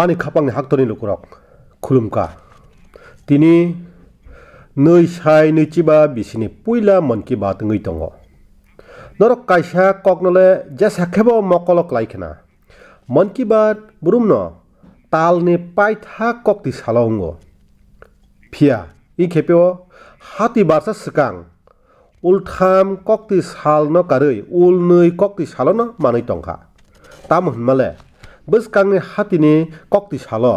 Ani khapangni haktorni lukurok khulumkha. Tini nwi sai nwi chiba bisini puila Mon Ki Baat wngwi tongo. Norok kaisa koknole jesa khebo mokolo klai khna. Mon Ki Baat brumno talni paitha kokti salo wngo. Phiya, i khepeo hati barsa swkang ultham kokti salno karwi ulnwi kokti salono manwi tongkha. Tamo hwnmale, bwskangni hatini kokti salo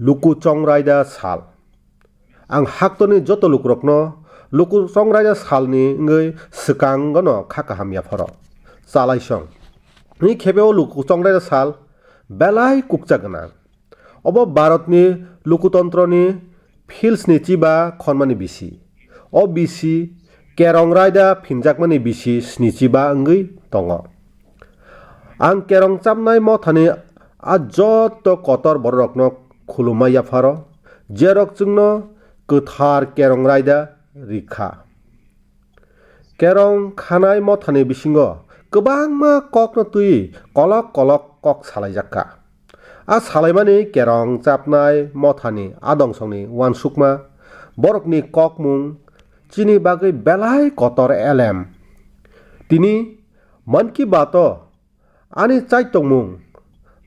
Luku Chongraida sal. Ang haktorni joto lukurokno Luku Chongraida salni wngwi swkangono kha kaham yapharo. Chalaisong. Ni khebeo Luku Chongraida sal belai kukcha gwnang. Obo Bharatni lukutontroni phil snichi ba khormani bisi. O bisi Kerong Raida phinjakmani bisi snichi ba wngwi tongo. Ang Kerong Chapnai Mothani a joto kotor bororokno khulumma yapharo, jerok chwngno kwthar Kerong Raida rikha. Kerong Khanai Mothani bisingo kwbangma kokno twi kolok kolok kok salaijakka. A salaimani Kerong Chapnai Mothani adongsongni uansukma borokni kokmung chini bagwi belai kotor elem. Tini Mann Ki Baat o ani chaitokmung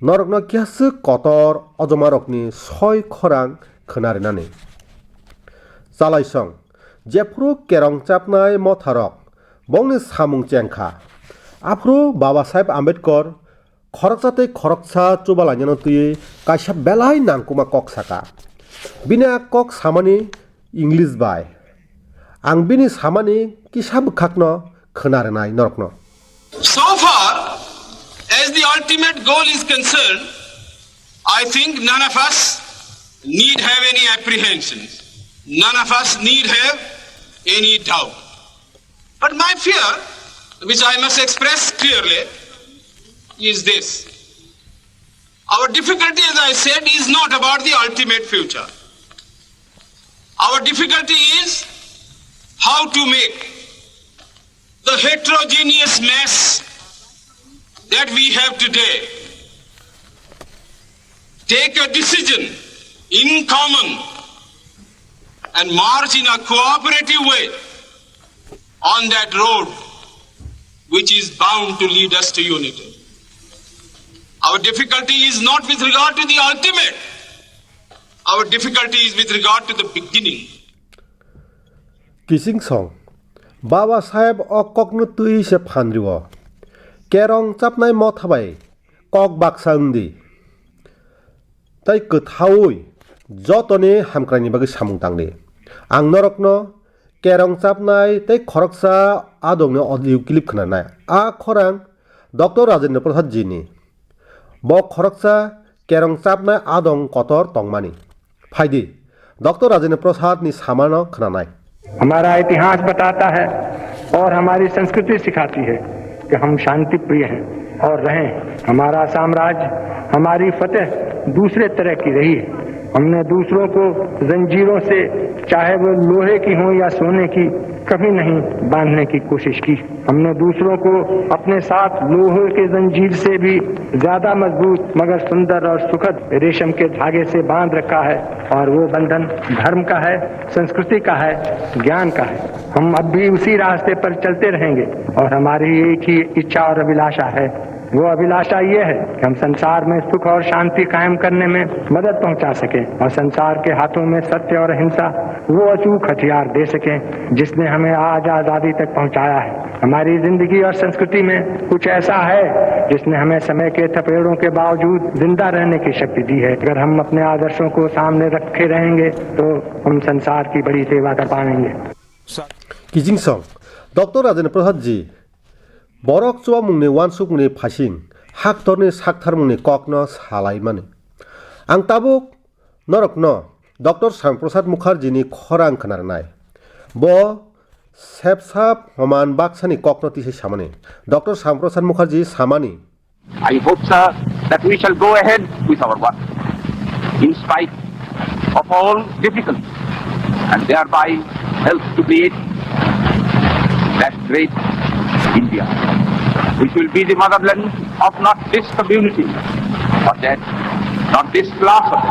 norokno kiyaswk kotor ojomarokni soi khorang khwnarinani. Chalaisong, jephru Kerong Chapnai Motharok bongni samung chengkha, aphuru Baba Saheb Ambedkar khoroksa tei khoroksa chubalainano twiwi kaisa belai nangkukma kok saka. Bini a kok samani English bai. Ang bini samani kisa bwkhakno khwna rwnai norokno. So far, As the ultimate goal is concerned, I think none of us need have any apprehensions. None of us need have any doubt. But my fear, which I must express clearly, is this. Our difficulty, as I said, is not about the ultimate future. Our difficulty is how to make the heterogeneous mess that we have today take a decision in common and march in a cooperative way on that road which is bound to lead us to unity. Our difficulty is not with regard to the ultimate. Our difficulty is with regard to the beginning. Kising song. Baba Saheb o kokno twi se phan rio. Kerong chapnai motha bai kok baksa wng di. Tai kwthaui jotoni hamkraini bagwi samung tang di. Ang norokno kerong chapnai tei khoroksa adongni audio clip khwnanai. A khorang Doctor Rajendra Prasad ji ni. Bo khoroksa kerong chapnai adong kotor tongmani. Phaidi, Doctor Rajendra Prasad ni samano khwnanai. हमारा इतिहास बताता है और हमारी संस्कृति सिखाती है कि हम शांति प्रिय हैं और रहें। हमारा साम्राज्य, हमारी फतेह दूसरे तरह की रही है। हमने दूसरों को जंजीरों से, चाहे वो लोहे की हों या सोने की, कभी नहीं बांधने की कोशिश की। हमने दूसरों को अपने साथ लोहे के जंजीर से भी ज्यादा मजबूत मगर सुंदर और सुखद रेशम के धागे से बांध रखा है और वो बंधन धर्म का है, संस्कृति का है, ज्ञान का है। हम अब भी उसी रास्ते पर चलते रहेंगे और हमारी एक ही इच्छा और अभिलाषा है। वो अभिलाषा ये है कि हम संसार में सुख और शांति कायम करने में मदद पहुंचा सकें और संसार के हाथों में सत्य और अहिंसा वो अचूक हथियार दे सकें जिसने हमें आज आजादी तक पहुंचाया है। हमारी जिंदगी और संस्कृति में कुछ ऐसा है जिसने हमें समय के थपेड़ों के बावजूद जिंदा रहने की शक्ति दी है। अगर हम अपने आदर्शों को सामने रखे रहेंगे तो हम संसार की बड़ी सेवा कर पाएंगे। Kiching song, Doctor Rajendra Prasad ji, borok chuamungni uansukmungni phasing, haktorni saktharmungni kokno salaimani. Ang tabuk norokno Doctor Shyam Prasad Mukherjee ni khorang khwnarnai. Bo sepsap homan baksani kokno tisai samani. Doctor Shyam Prasad Mukherjee samani. I hope, sir, that we shall go ahead with our work in spite of all difficulties and thereby help to create that great India, which will be the motherland of not this community or that, not this class of,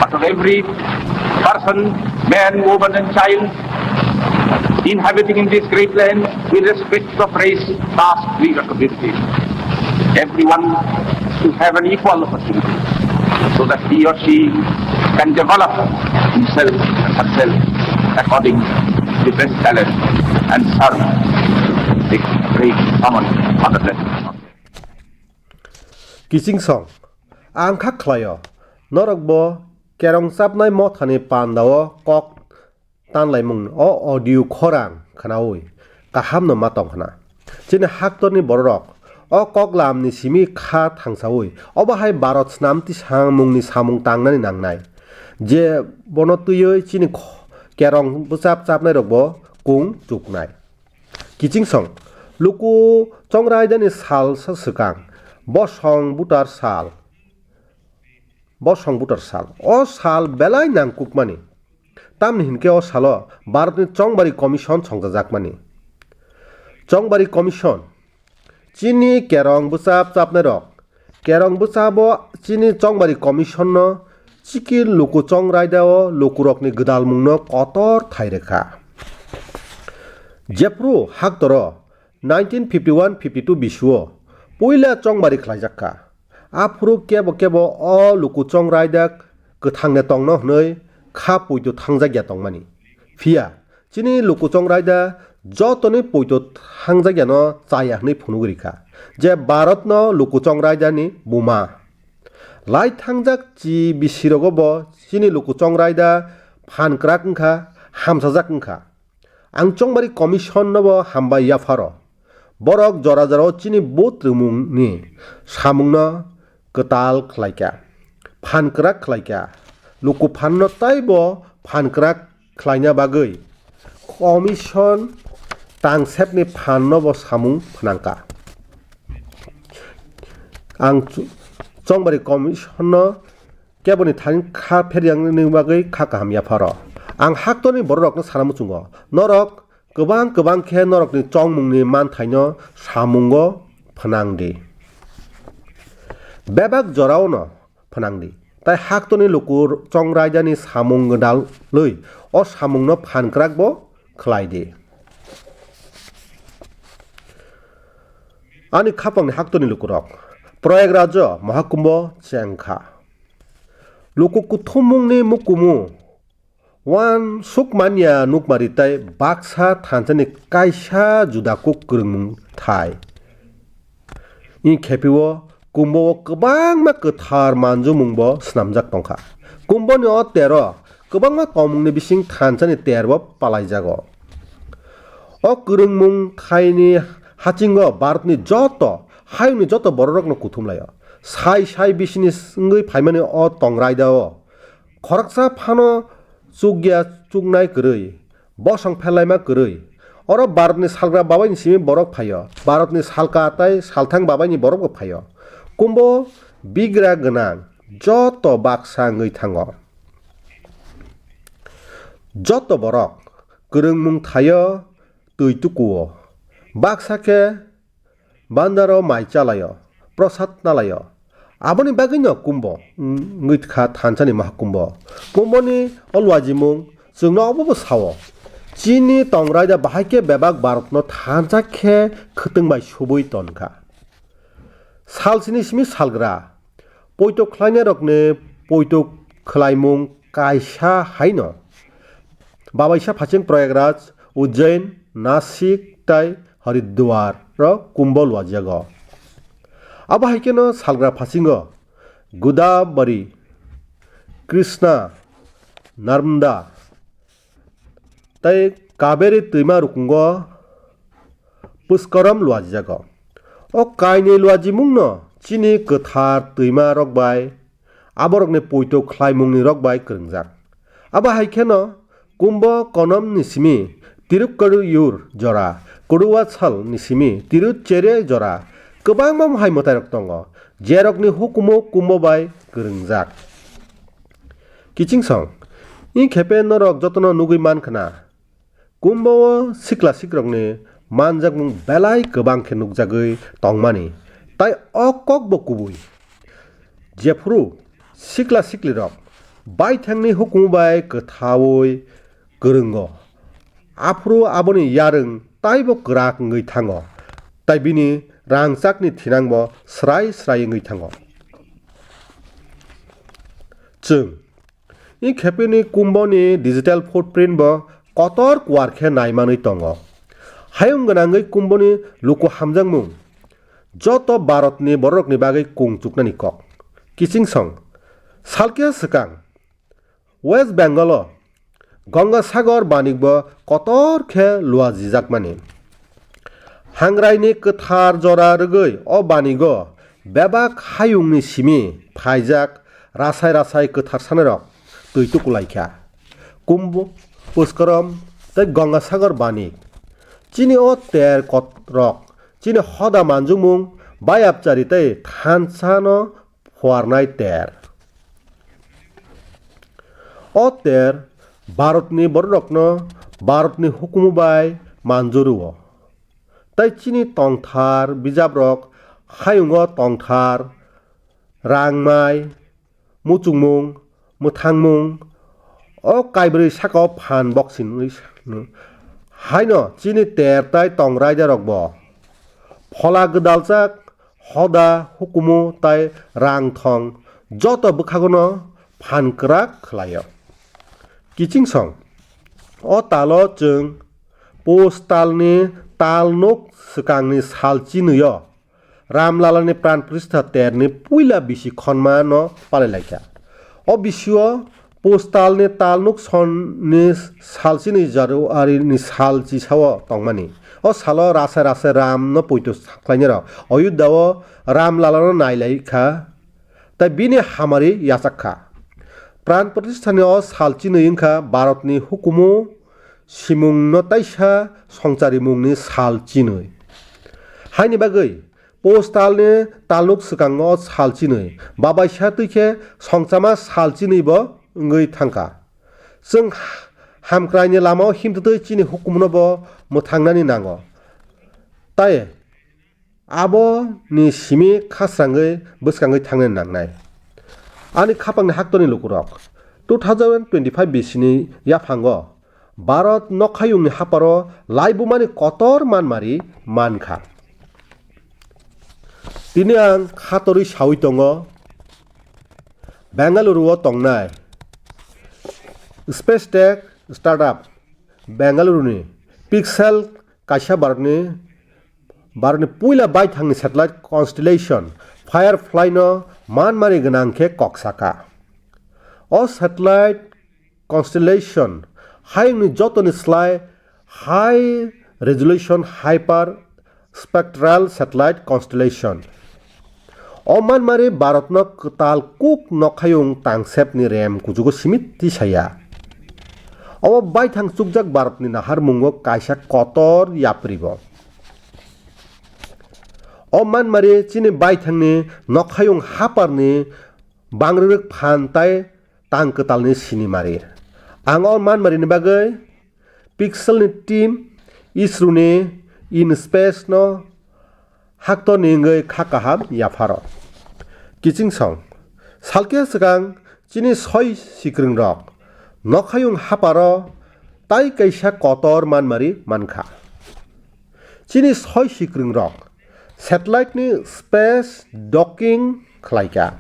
but of every person, man, woman, and child inhabiting in this great land, irrespective of race, caste, creed, or community. Everyone to have an equal opportunity so that he or she can develop himself and herself according to the best talent and serve the great common motherland. Kiching song, ang kha khlaio, norok bo kerong chapnai mothani pandao kok tanlaimung o audio khorang khwnaui kahamno ma tong khna. Chini haktorni bororok o koklamni simi kha thangsaui obo hai Bharat snam tisang mungni samung tangnani nangnai. Je bono twiwi chini kho-, kerong bwchap chapnairokbo kung chuknai. Kiching song, luku chongraidani sal sa swkang, bosong butar sal. Bosong butar sal. O sal belai nangkukmani. Tamni hinkhe o salo Bharatni Chongbari Commission songchajakmani. Chongbari Commission. Chini kerong bwchap chapnairok. Kerong bwchabo chini Chongbari Commissionno chikir luku chongraidao lukurokni gwdalmungno kotor thai rwkha. Jephru haktoro nineteen fifty one fifty two bisuo puila chongbari khlaijakha. Aphuru kebo kebo o luku chongraida kwthangne tongno hwnwi kha poito thangjak ya tongmani. Phiya chini luku chongraida jotoni poito thangjak yano chaya hwnwi phunugwi rikha je Bharatno luku chongraidani buma. Lai thangjak chi bisirogo bo chini luku chongraida phan kwrak wngkha, hamsajak wngkha. Ang Chongbari Commission no bo hambai yapharo. Borok jora jorao chini bot rwmungni samungno kwtal khlaikha, phan kwrak khlaikha. Luku phanno taibo phan kwrak khlaina bagwi commission tangsepni phanno bo samung phnangkha. Ang chu-, chongbari commissionno keboni thani kha pheryangni bagwi kha kaham yapharo. Ang haktorni bororokno sana muchungo, norok kwbang kwbang khe norokni chongmungni manthaino samungo phnang di. Bebak joraono phnang di. Tai haktorni luku chongraidani samung gwdalwi o samungno phan kwrak bo khlai di. Ani khapangni haktorni lukurok, Prayagraj o Mahakumbho chengkha. Luku kuthumungni mukumu uansuk manya nukmari tai baksa thansani kaisa juda kuk kwrwngmung thai. Wng khephio Kumbho o kwbangma kwthar manjumung bo swnamjak tongkha. Kumbhoni o tero kwbangma tongmungni bising thansani ter bo palaijago. O kwrwngmung thaini hachingo Bharatni joto hayungni joto bororokno kuthumlaio. Sai sai bisini wngwi phaimani o tongraida o khoroksa phano chukya chuknai kwrwi, bosong pherlaima kwrwi. Oro Bharatni salgra babaini simi borok phaio, Bharatni salka tai salthang babaini borokbo phaio. Kumbho bigra gwnang joto baksa wngwi thango. Joto borok kwrwngmung thaio, twi tukuo. Baksa khe bandaro mai chalaio, prosad nalaio. Aboni bagwino Kumbho wngwi kha thansani Mahakumbho. Kumbhoni o luajimung chwngno obobo sao. Chini tongraida bahai khe bebak Bharatno thansa khe khwtwng bai subui tonkha. Salsini simi salgra poito khlainairokni poito khlaimung kaisa haino babaisa phaching Prayagraj, Ujjain, Nasik tai Haridwar o Kumbho luajago. Abo hai kheno salgra phasingo Godavari, Krishna, Narmada tai Kaveri twima rukungo Puskaram luajago. O kainwi luajimungno chini kwthar twima rok bai, aborokni poito khlaimungni rok bai kwrwngjak. Abo hai kheno Kumbho Konomni simi Tirukkadiyur jora, Koduwachal ni simi Tirucheri jora, kwbangma hai mwtairok tongo, jerokni hukumu Kumbho bai kwrwngjak. Kiching song, wng khepe norok jotono nugwi man khna, Kumbho o sikla sikrokni manjakmung belai kwbang khe nukjagwi tongmani, tai o kokbo kubui. Jephuru sikla siklirok baithangni hukumu bai kwthaui kwrwngo, aphuru aboni yarwng taibo kwrak wngwi thango, tai bini rangchakni thinangbo srai srai wngwi thango. Chwng wng khepeni Kumbhoni digital footprint bo kotor kuar khe naimanwi tongo. Hayung gwnangwi Kumbhoni luku hamjakmung joto Bharatni bororokni bagwi kung chuknani kok. Kiching song, salkhe swkang West Bengal o Gangasagar banik bo kotor khe luajijakmani. Hangraini kwthar jora rwgwi o banigo bebak hayungni simi phaijak rasai rasai kwthar sanirok twi tukulaikha. Kumbho, Puskaram tei Gangasagar banik. Chini o ter kotrok, chini hoda manjukmung, bayapchari tei thansano phuarnai ter. O ter Bharatni bororokno Bharatni hukumu bai manjuru-o. Tai chini tongthar bijabrok hayungo tongthar, rangmai, muchungmung, mwthangmung, o kaibrwi sakao phan boksini haino chini ter tai tong raidarokbo phola gwdaljak hoda, hukumu tai rang thong joto bwkhagono phan kwrak khlaio. Kiching song, o talo chwng pus talni tal nuk swkangni sal chinwi-o Ramlalani pran pritha terni puila bisi khonma no palai laikha. O bisio Postalni talnuk sonni salchini Januarini sal chisao tongmani. O salo rasa rasa Ramno poito khlainai rok Ayodhyao Ram Lalano nailai kha, tai bini hamari yachak kha. Pran Pratisthani o sal chinwi wngkha Bharatni hukumu simungno taisa songcharimungni sal chinwi. Haini bagwi Postalni talnuk swkango sal chinwi, babaisa twi khe songchama sal chinwi bo wngwi thangkha. Chwng hamkraini lamao himtwtwi chini hukumno bo mwthangnani nango. Tai aboni simi khasrangwi bwskangwi thangnani nangnai. Ani khapangni haktorni lukurok, two thousand twenty-five bisini yaphango Bharat nokhayungni haparo laibumani kotor manmari mankha. Tini ang khatorwi sawi tongo, Bengaluru o tongnai Space Tech Startup Bengaluru ni Pixel kaisa Bharatni, Bharatni puila baithangni satellite constellation Firefly no manmari gwnang khe kok saka. O satellite constellation hayungni jotoni slai high resolution hyper spectral satellite constellation. O manmari Bharatno kwtal kuk nokhayung tangsepni rem kuchugo simi tisaya. Obo baithang chukjak Bharatni naharmungo kaisa kotor yapribo. O manmari chini baithangni nokhayung haparni bangrwrwk phan tai tang kwtalni sinimari. Ang o manmarini bagwi Pixelni team Isroni in space no haktorni wngwi kha kaham yapharo. Kiching song. Salkhe swkang chini soi sikrwngrok nokhayung haparo tai kaisa kotor manmari mankha. Chini soi sikrwngrok satellite ni space docking khlaikha.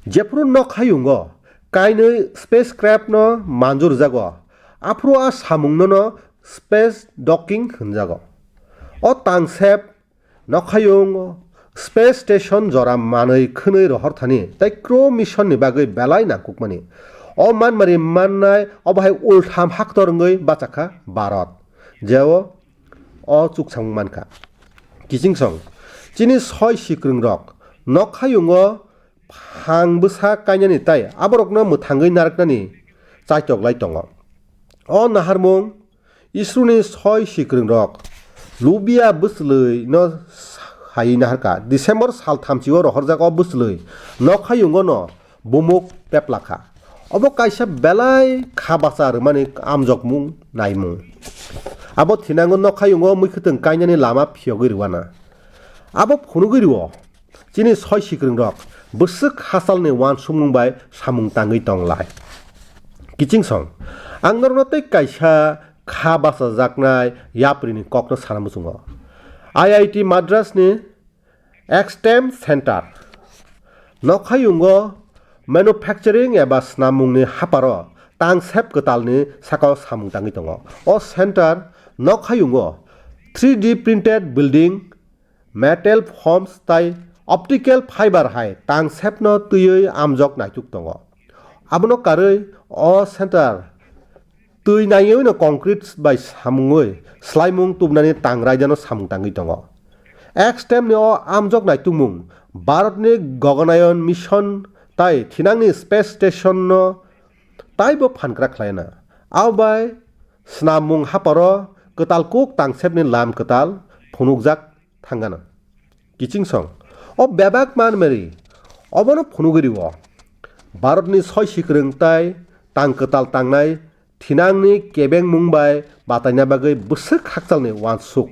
Jephru nokhayungo kainwi spacecraft no manjurjago, aphuru a samungno no space docking hwnjago. O tangsep nokhayung space station jora manwi khwnwi rohorthani tei crew mission ni bagwi belai nangkukmani. O manmari mannai obo hai ultham haktor wngwi bachakha Bharat, jeo o chuksamung mankha. Kiching song, chini soi sikrwngrok nokhayungo phang bwsa kainani tai aborokno mwthangwi narwknani chaitok lai tongo. O naharmung Isroni soi sikrwngrok Lubia bwswlwino hai naharkha, December sal thamchio rohorjak o bwswlwi nokhayungono bumuk peplakha. Obo kaisa belai kha bacha rwmani amjokmung naimung. Abo thinango nokhayungo muikhwtwng kainani lama phiyogwi rwna. Abo phunugwi rwo. Chini soi sikrwngrok bwswk hachalni uansukmung bai samung tangwi tong lai. Kiching song, ang norokno tei kaisa kha bachajaknai yaprini kokno sana muchungo. I I T Madras ni Extem Center nokhayungo manufacturing eba snamungni haparo tangsep kwtalni sakao samung tangwi tongo. O center nokhayungo three D printed building, metal forms tai optical fiber hai tangsepno twiwi amjok naituk tongo. Abono karwi o center twi naiwi no concrete bai samungwi slaimung tubunani tangraidano samung tangwi tongo. Extem ni o amjok naitukmung Bharat ni Gaganayan Mission tai thinangni space station no taibo phankrak khlaina. Abo bai snamung haparo kwtal kuk tangsepni lam kwtal phunukjak thangana. Kiching song. O bebak manmari obono phunugwi rwo. Bharatni soi sikrwng tai tang kwtal tangnai thinangni kebengmung bai bataina bagwi bwswk hakchalni uansuk.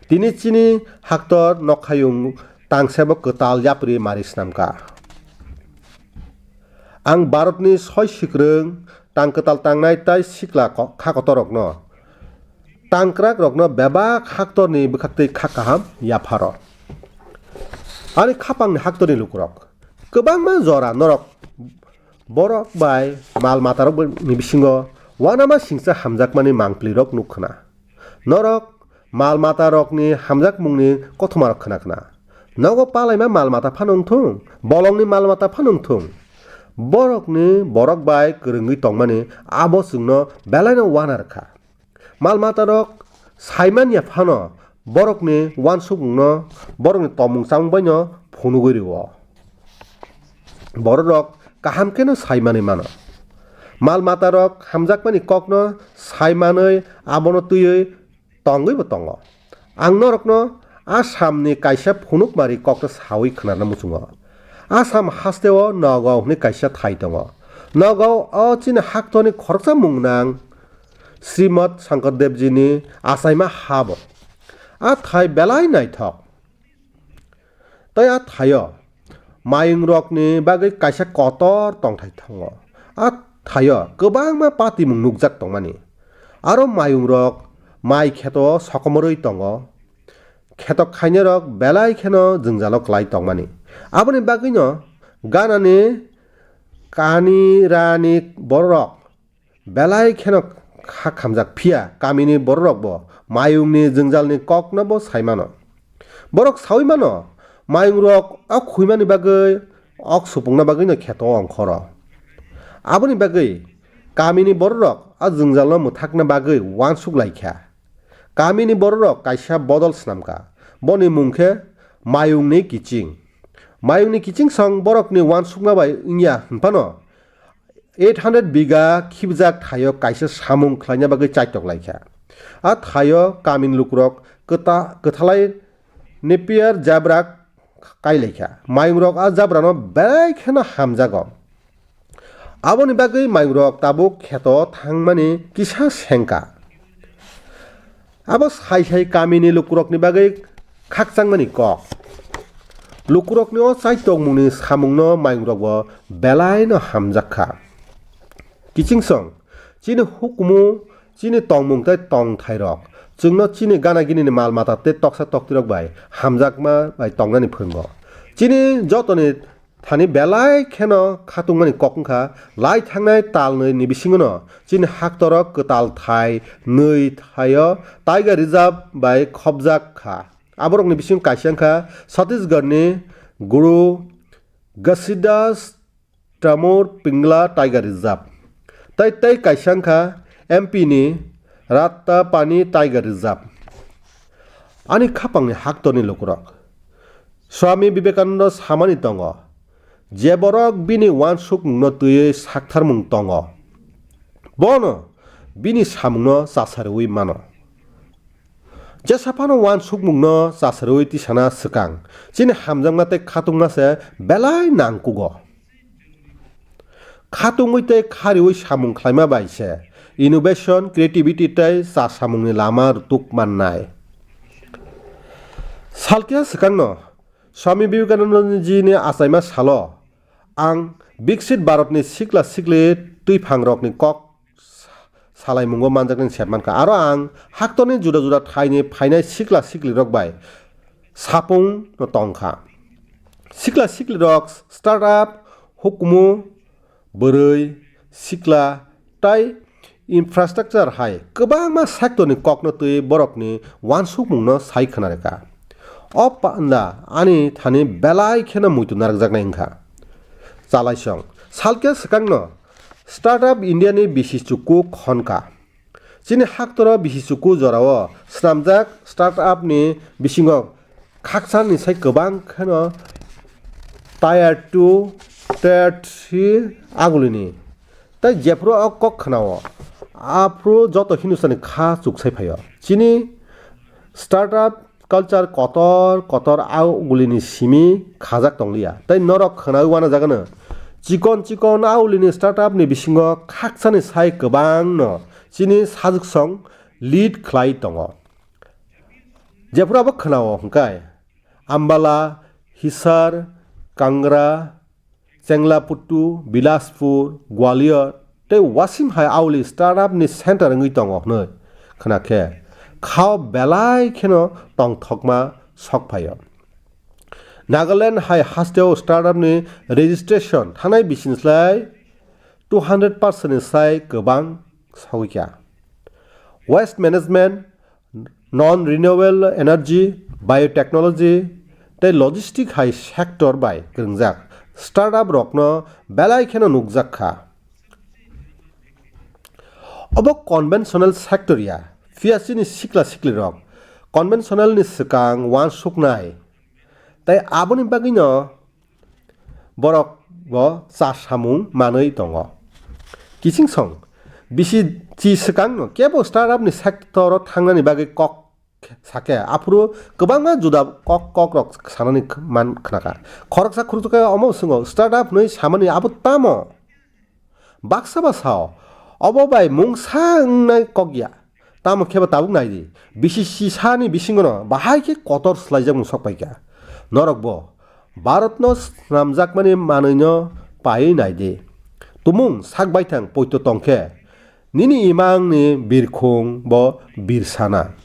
Tini chini haktor nokhayung tangsebo kwtal yapri mari snamkha. Ang Bharatni soi sikrwng tang kwtal tangnai tai sikla ko-, kha kotorrokno, tangkrakrokno bebak haktorni bwkhaktwi kha kaham yapharo. Ani khapangni haktorni lukurok, kwbangma jora norok borok bai mal matarokni bisingo uanama singcha hamjakmani mangpilirok nuk khna. Norok mal matarokni hamjakmungni kothomarok khna khna. Nogo palaima mal mata phano wngthung, bolongni mal mata phano wngthung. Borokni borok bai kwrwngwi tongmani abo chwngno belaino uana rwkha. Mal matarok saimanya phano borokni uansukmungno, borokni tongmung chamung baino phunugwi rwo. Bororok kaham kheno sai manwi mano. Mal matarok hamjakmani kokno sai manwi abono twiwi tongwibo tongo. Ang norokno Assamni kaisa phunukmari kokno sawi khwnarna muchungo. Assam hasteo Nagaon hwnwi kaisa thai tongo. Nagaon o chini haktorni khoroksa mungnang Srimad Shankar Devjini achaima ha bo. A thai belai naithok. Tei a thaio mayungrokni bagwi kaisa kotor tongthai tongo. A thaio kwbangma patimung nukjak tongmani. Aro mayungrok mai kheto sokomorwi tongo. Kheto khainairok belai kheno jwngjalo klai tongmani. Aboni bagwino Ganani Kanirani bororok belai kheno kha khamjak, phiya kamini bororokbo mayungni jwngjalni koknobo sai mano. Borok saui mano, mayungrok o khuimani bagwi, ok supungna bagwino kheto ongkhoro. Aboni bagwi kamini bororok a jwngjalno mwthakna bagwi uansuk lai kha. Kamini bororok kaisa bodol swnam kha, boni mung khe Mayungni Kiching. Mayungni Kiching song borokni uansukma bai wngya hwn phano, eight hundred biga khibjak thaio kaisa samung khlaina bagwi chaitok lai kha. A thaio kamini lukurok kwta-, kwthalai Napier jabra kai lai kha. Mayungrok a jabrano belai kheno hamjago. Aboni bagwi mayungrok tabuk kheto thangmani kisa sengkha. Abo sai sai kamini lukurokni bagwi khakchangmani kok. Lukurokni o chaitokmungni samungno mayungrokbo belaino hamjak kha. Kichingsong, chini hukumu, chini tongmung tei tongthairok chwngno chini gana ginini mal mata tei toksa toktwirok bai hamjakma bai tongnani phwrwngo. Chini jotoni thani belai kheno khatungmani kok wngkha, lai thangnai talnwi ni bisingono chini haktorok kwtal thai nwi thaio Tiger Reserve bai khopjak kha. Aborokni bisingo kaisa wngkha Chhattisgarhni Guru Ghasidas Tamur Pingla Tiger Reserve. Tai tei kaisa wngkha M P ni Rattapani Tiger Reserve. Ani khapangni haktorni lukurok. Swami Vivekananda samani tongo, je borok bini uansukmungno twiwi saktharmung tongo, bono bini samungno chasarwi mano. Jesa phano uansukmungno chasarwi tisana swkang, chini hamjakma tei khatungma se belai nangkugo. Khatungwi tei khariwi samung khlaima bai se innovation, creativity tei chasamungni lama rwtuk mannai. Salkya swkangno Swami Vivekananda ji ni achaima salo, ang Biksit Bharat ni sikla sikli twiphangrokni kok salaimungo manjaknani sep mankha. Aro ang haktorni juda juda thaini phainai sikla siklirok bai sapung no tongkha. Sikla siklirok startup, hukumu, bwrwi, sikla, tai infrastructure hai kwbangma sectorni kokno twi borokni uansukmungno sai khwna rwkha. O panda ani thani belai kheno muitu narwkjaknai wngkha. Chalaisong, salkya swkangno Startup India ni bisi chuku khonka. Chini haktoro bisi chuku jorao swnamjak startup ni bisingo khaksa ni sai kwbang kheno tier two, tier three agulini. Tai jephru o kok khwnao, aphru joto Hindustani kha chuksai phaio. Chini startup culture kotor kotor augulini simi khajak tongliya. Tai norok khwnawi uanajagano, chikon chikon augulini startup ni bisingo khaksani sai kwbangno chini sajuksong lead khlai tongo. Jephru abo khwnao hwnkhe Ambala, Hisar, Kangra, Chenglapattu, Bilaspur, Gwalior tei Wasim hai auli startup ni center wngwi tongo hwnwi khna khe khao belai kheno tongthokma sok phaio. Nagaland hai hasteo startup ni registration thanai bisingslai two hundred percent ni sai kwbang sogwi kha. Waste management, non-renewable energy, biotechnology tei logistic hai sector bai kwrwngjak startup rokno belai kheno nukjak kha. Obo conventional sector ya, phiya chini sikla siklirok conventional ni swkang uansuknai, tei aboni bagwino borok bo cha samung manwi tongo. Kiching song, bisi chi swkangno kebo startup ni sector o thangnani bagwi kok sakhe, aphuru kwbangma juda kok, kokrok sanani man khnakha. Khoroksa khuroksa khe omo swngo, "Startup hwnwi samani abo tamo?" Baksa ba sao, "Obo bai mungsa wngnai kok ya." Tamo khe bo tabuk nai di, bisi sisani bisingono bahai khe kotor swlaijakmung sok paikha. Norok bo Bharatno snamjakmani manwino paiwi nai di. Tumung sak baithang poito tong khe, nini imangni birkhung bo birsana.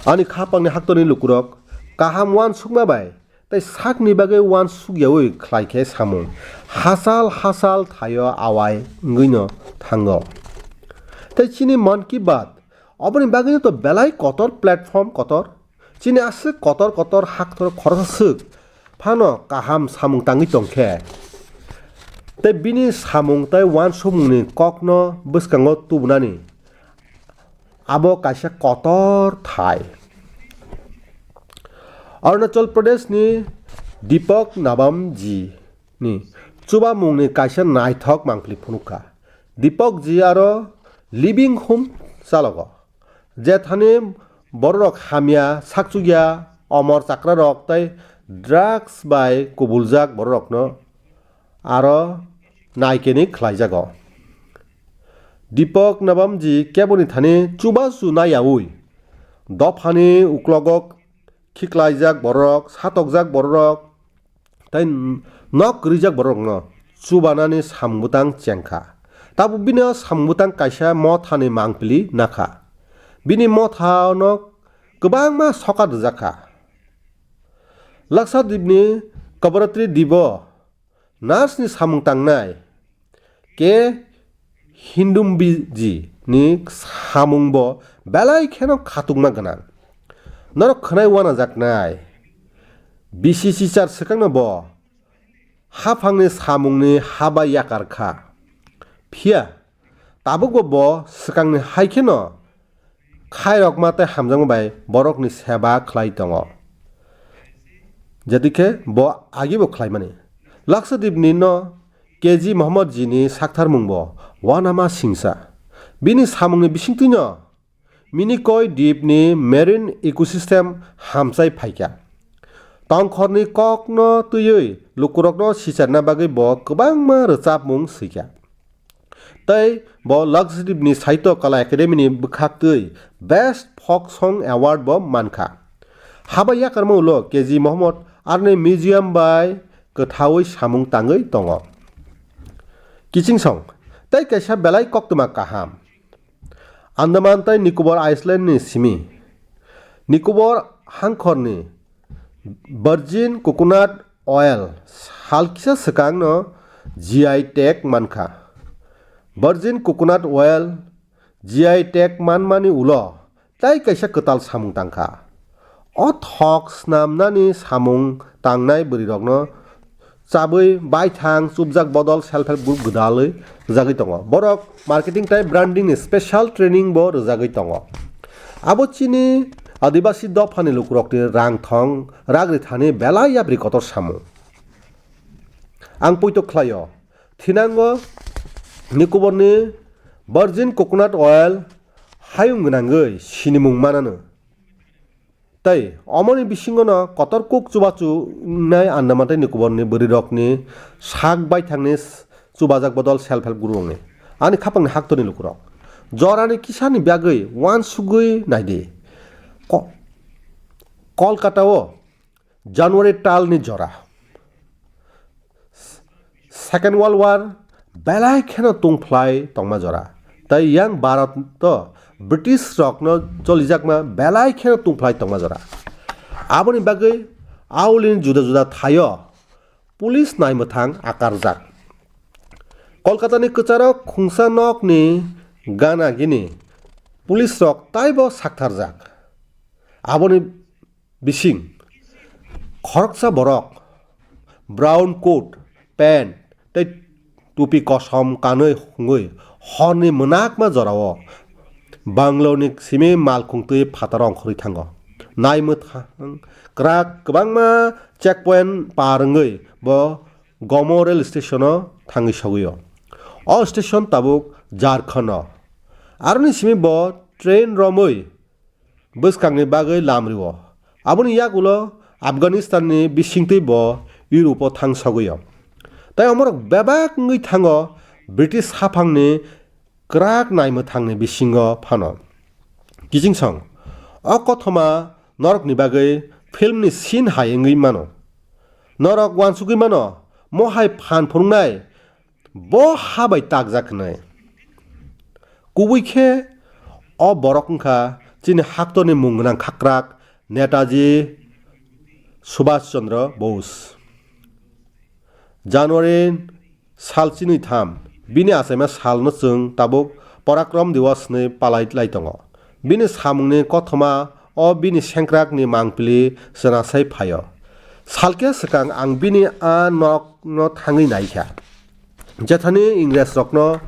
Ani khapangni haktorni lukurok kaham uansukma bai tei sakni bagwi uansukyaui khlai khe samung hachal hachal thaio awai wngwino thango. Tei chini Mann Ki Baat oboni bagwino to belai kotor platform kotor. Chini aswk kotor kotor haktor khoroksa swk phano kaham samung tangwi tong khe, tei bini samung tei uansukmungni kokno bwskango tubunani abo kaisa kotor thai. Arunachal Pradeshni Deepak Nabamji ni chubamungni kaisa naithok mangpili phunukha. Deepak ji aro living home chalogo, jethani bororok hamya, sakchukya, omor chakrarok tei drugs bai kubuljak bororokno aro naikeni khlaijago. Deepak Nabamji keboni thani chubachu naiyaui dophani uklogo khiklaijak bororok, satokjak bororok, tei nok kwrwijak bororokno chubanani samung bwtang chengkha. Tabuk bini o samung bwtang kaisa mothani mangpili nakha. Bini mothano kwbangma sokat rwjakha. Lakshadweepni Kavaratri Dweepo nurse ni samung tangnai K Hindumbi ji ni samung bo belai kheno khatukma gwnang. Norok khwnai uanajaknai. Bisi chichar swkangno bo haphangni samungni haba yakar kha. Phiya tabukbo bo swkangni hai kheno khairokma tei hamjakma bai borokni seba khlai tongo. Jatwi khe bo agibo khlaimani. Lakshadweepni no K G Mohammad ji ni saktharmung bo uanama singsa. Bini samungni bisingtwino Minikoi dip ni marine ecosystem hamchai phaikha. Tongkhorni kokno twiwi lukurokno sicharna bagwi bo kwbangma rwchapmung swikha. Tei bo Lakshadweep ni Sahitya Kala Academy ni bwkhaktwi Best Folk Song Award bo mankha. Haba yakarma ulo K G Mohammad arni museum bai kwthaui samung tangwi tongo. Kiching song tei kaisa belai koktwma kaham. Andaman tei Nicobar Island ni simi Nicobar hangkhor ni virgin coconut oil sal kisa swkang no G I tag mankha. Virgin coconut oil G I tag manmani ulo tei kaisa kwtal samung tangkha. O thok snamnani samung tangnai bwrwirokno chabwi baithang chupjak bodol self help group gwdalwi rwjagwi tongo. Borok marketing tei branding ni special training bo rwjagwi tongo. Abo chini Adibasi dophani lukurokni rang thong ragri thani belai yapri kotor samung. Ang poito khlaio, thinango Nicobar ni virgin coconut oil hayung gwnangwi sinimung manano. Tei omoni bisingono kotor kuk chubachu wngnai Andaman tei Nicobar ni bwrwirokni sak baithangni chubajak bodol self help group rokni. Ani khapangni haktorni lukurok jorani kisani bagwi uansugwi naidi. Ko-, Kolkata o January talni jora. Second World War belai kheno tungphlai tongma jora. Tei yang Bharat to British rokno cholijakma belai kheno tungphlai tongma jora. Aboni bagwi aulini juda juda thaio police naimwthang akarjak. Kolkatani kwcharo khungsa nokni gana gini police rok taibo saktharjak. Aboni bising khoroksa borok brown coat, pant tei tupi kosom kanwi hwngwi horni mwnakma jorao Bangalore-ni simi malkhung twi phataro ongkhorwi thango. Naimwthang kwrak kwbangma checkpoint par wngwi bo Gomo rail station-o thangwi sogwi-o. O station tabuk Jharkhand-o. Aroni simi bo train romwi bwskangni bagwi lam rio. Aboni yagulo Afghanistan-ni bisingtwi bo Europe-o thang sogwi-o. Tai omorok bebak wngwi thango British haphangni kwrak naimwthangni bisingo phano. Kichingsong, o kothoma norokni bagwi filmni scene hai wngwi mano. Norok uansugwi mano, mo hai phan phunuknai bo ha bai takjak hwnwi. Kubui khe o borok wngkha chini haktorni mung gwnang khakrak Netaji Subhash Chandra Bose. January sal chinwi tham, bini achaima salno chwng tabuk Parakram Diwas hwnwi palai lai tongo. Bini samungni kothoma o bini sengkrakni mangpili chwnasaui phaio. Salkhe swkang ang bini a nokno thangwi naikha. Jethani Ingresrokno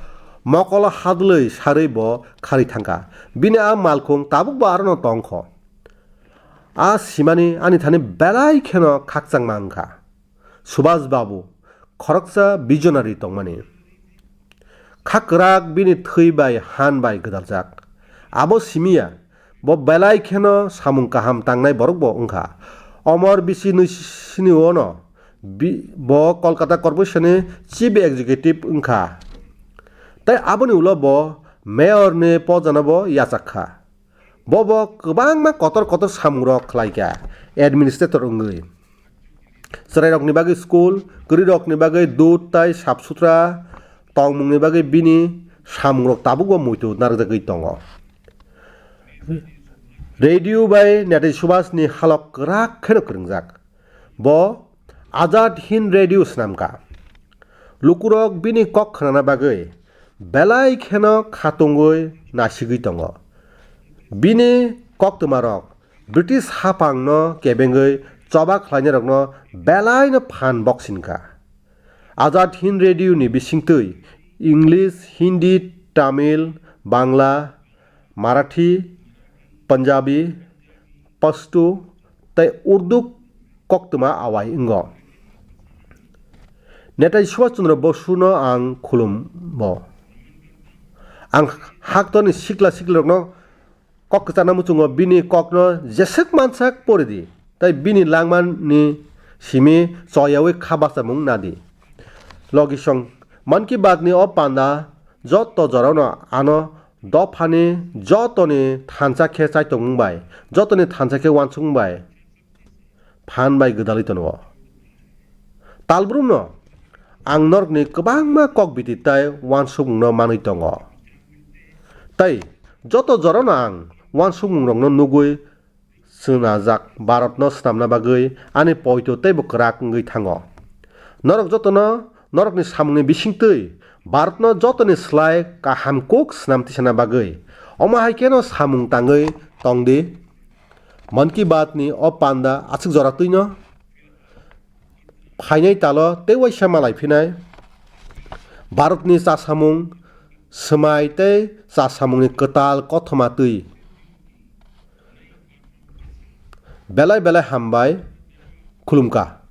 mokolo hadlwi sarwi bo kharwi thangkha. Bini a malkhung tabukbo arono tongkho. A simani ani thani belai kheno khakchangma wngkha. Subhash Babu, khoroksa visionary tongmani. Kha kwrak bini thwi bai han bai gwdaljak. Abo simiya, bo belai kheno samung kaham tangnai borok bo wngkha. Omor bisi nwi sini ono bi-, bo Kolkata Corporation ni Chief Executive wngkha. Tai aboni ulo bo Mayor ni pojano bo yachak kha. Bobo kwbangma kotor kotor samungrok khlaikha administrator wngwi. Chwrairokni bagwi school, kwrwirokni bagwi dud tai sap sutra tongmungni bagwi bini samungrok tabukbo muitu narwkjagwi tongo. Radio bai Netaji Subhas ni halok kwrak kheno kwrwngjak. Bo Azad Hind Radio swnamkha. Lukurok bini kok khnana bagwi belai kheno khatungwi nasigwi tongo. Bini koktwmarok British haphangno kebengwi choba khlainairokno belaino phan boksinkha. Azad Hind Radio ni bisingtwi English, Hindi, Tamil, Bangla, Marathi, Punjabi, Pashto tei Urdu koktwma awai wngo. Netaji Subhash Chandra Bosuno ang khulumbo. Ang haktorni sikla siklirokno kok kwchangna muchungo bini kokno jeswk mansak pori di, tei bini langmani simi choyaui kha bachamung nadi. Logisong Mann Ki Baat ni o panda joto jorano ano dophani jotoni thansa khe chaitokmung bai, jotoni thansa khe uansukmung bai phan bai gwdalwi tongo. Talbrumno ang norokni kwbangma kok biti tai uansukmungno manwi tongo. Tai joto jorano ang uansukmungrokno nugwi chwnajak Bharatno swnamna bagwi ani poito teibo kwrak wngwi thango. Norok jotono norokni samungni bisingtwi Bharatno jotoni slai kaham kuk swnam tisana bagwi omo hai kheno samung tangwi tongdi. Mann Ki Baat ni o panda aswk jora twino phainai talo tei waisa malai phinai Bharatni chasamung swmai tei chasamungni kwtal kothoma twi. Belai belai hambai khulumkha.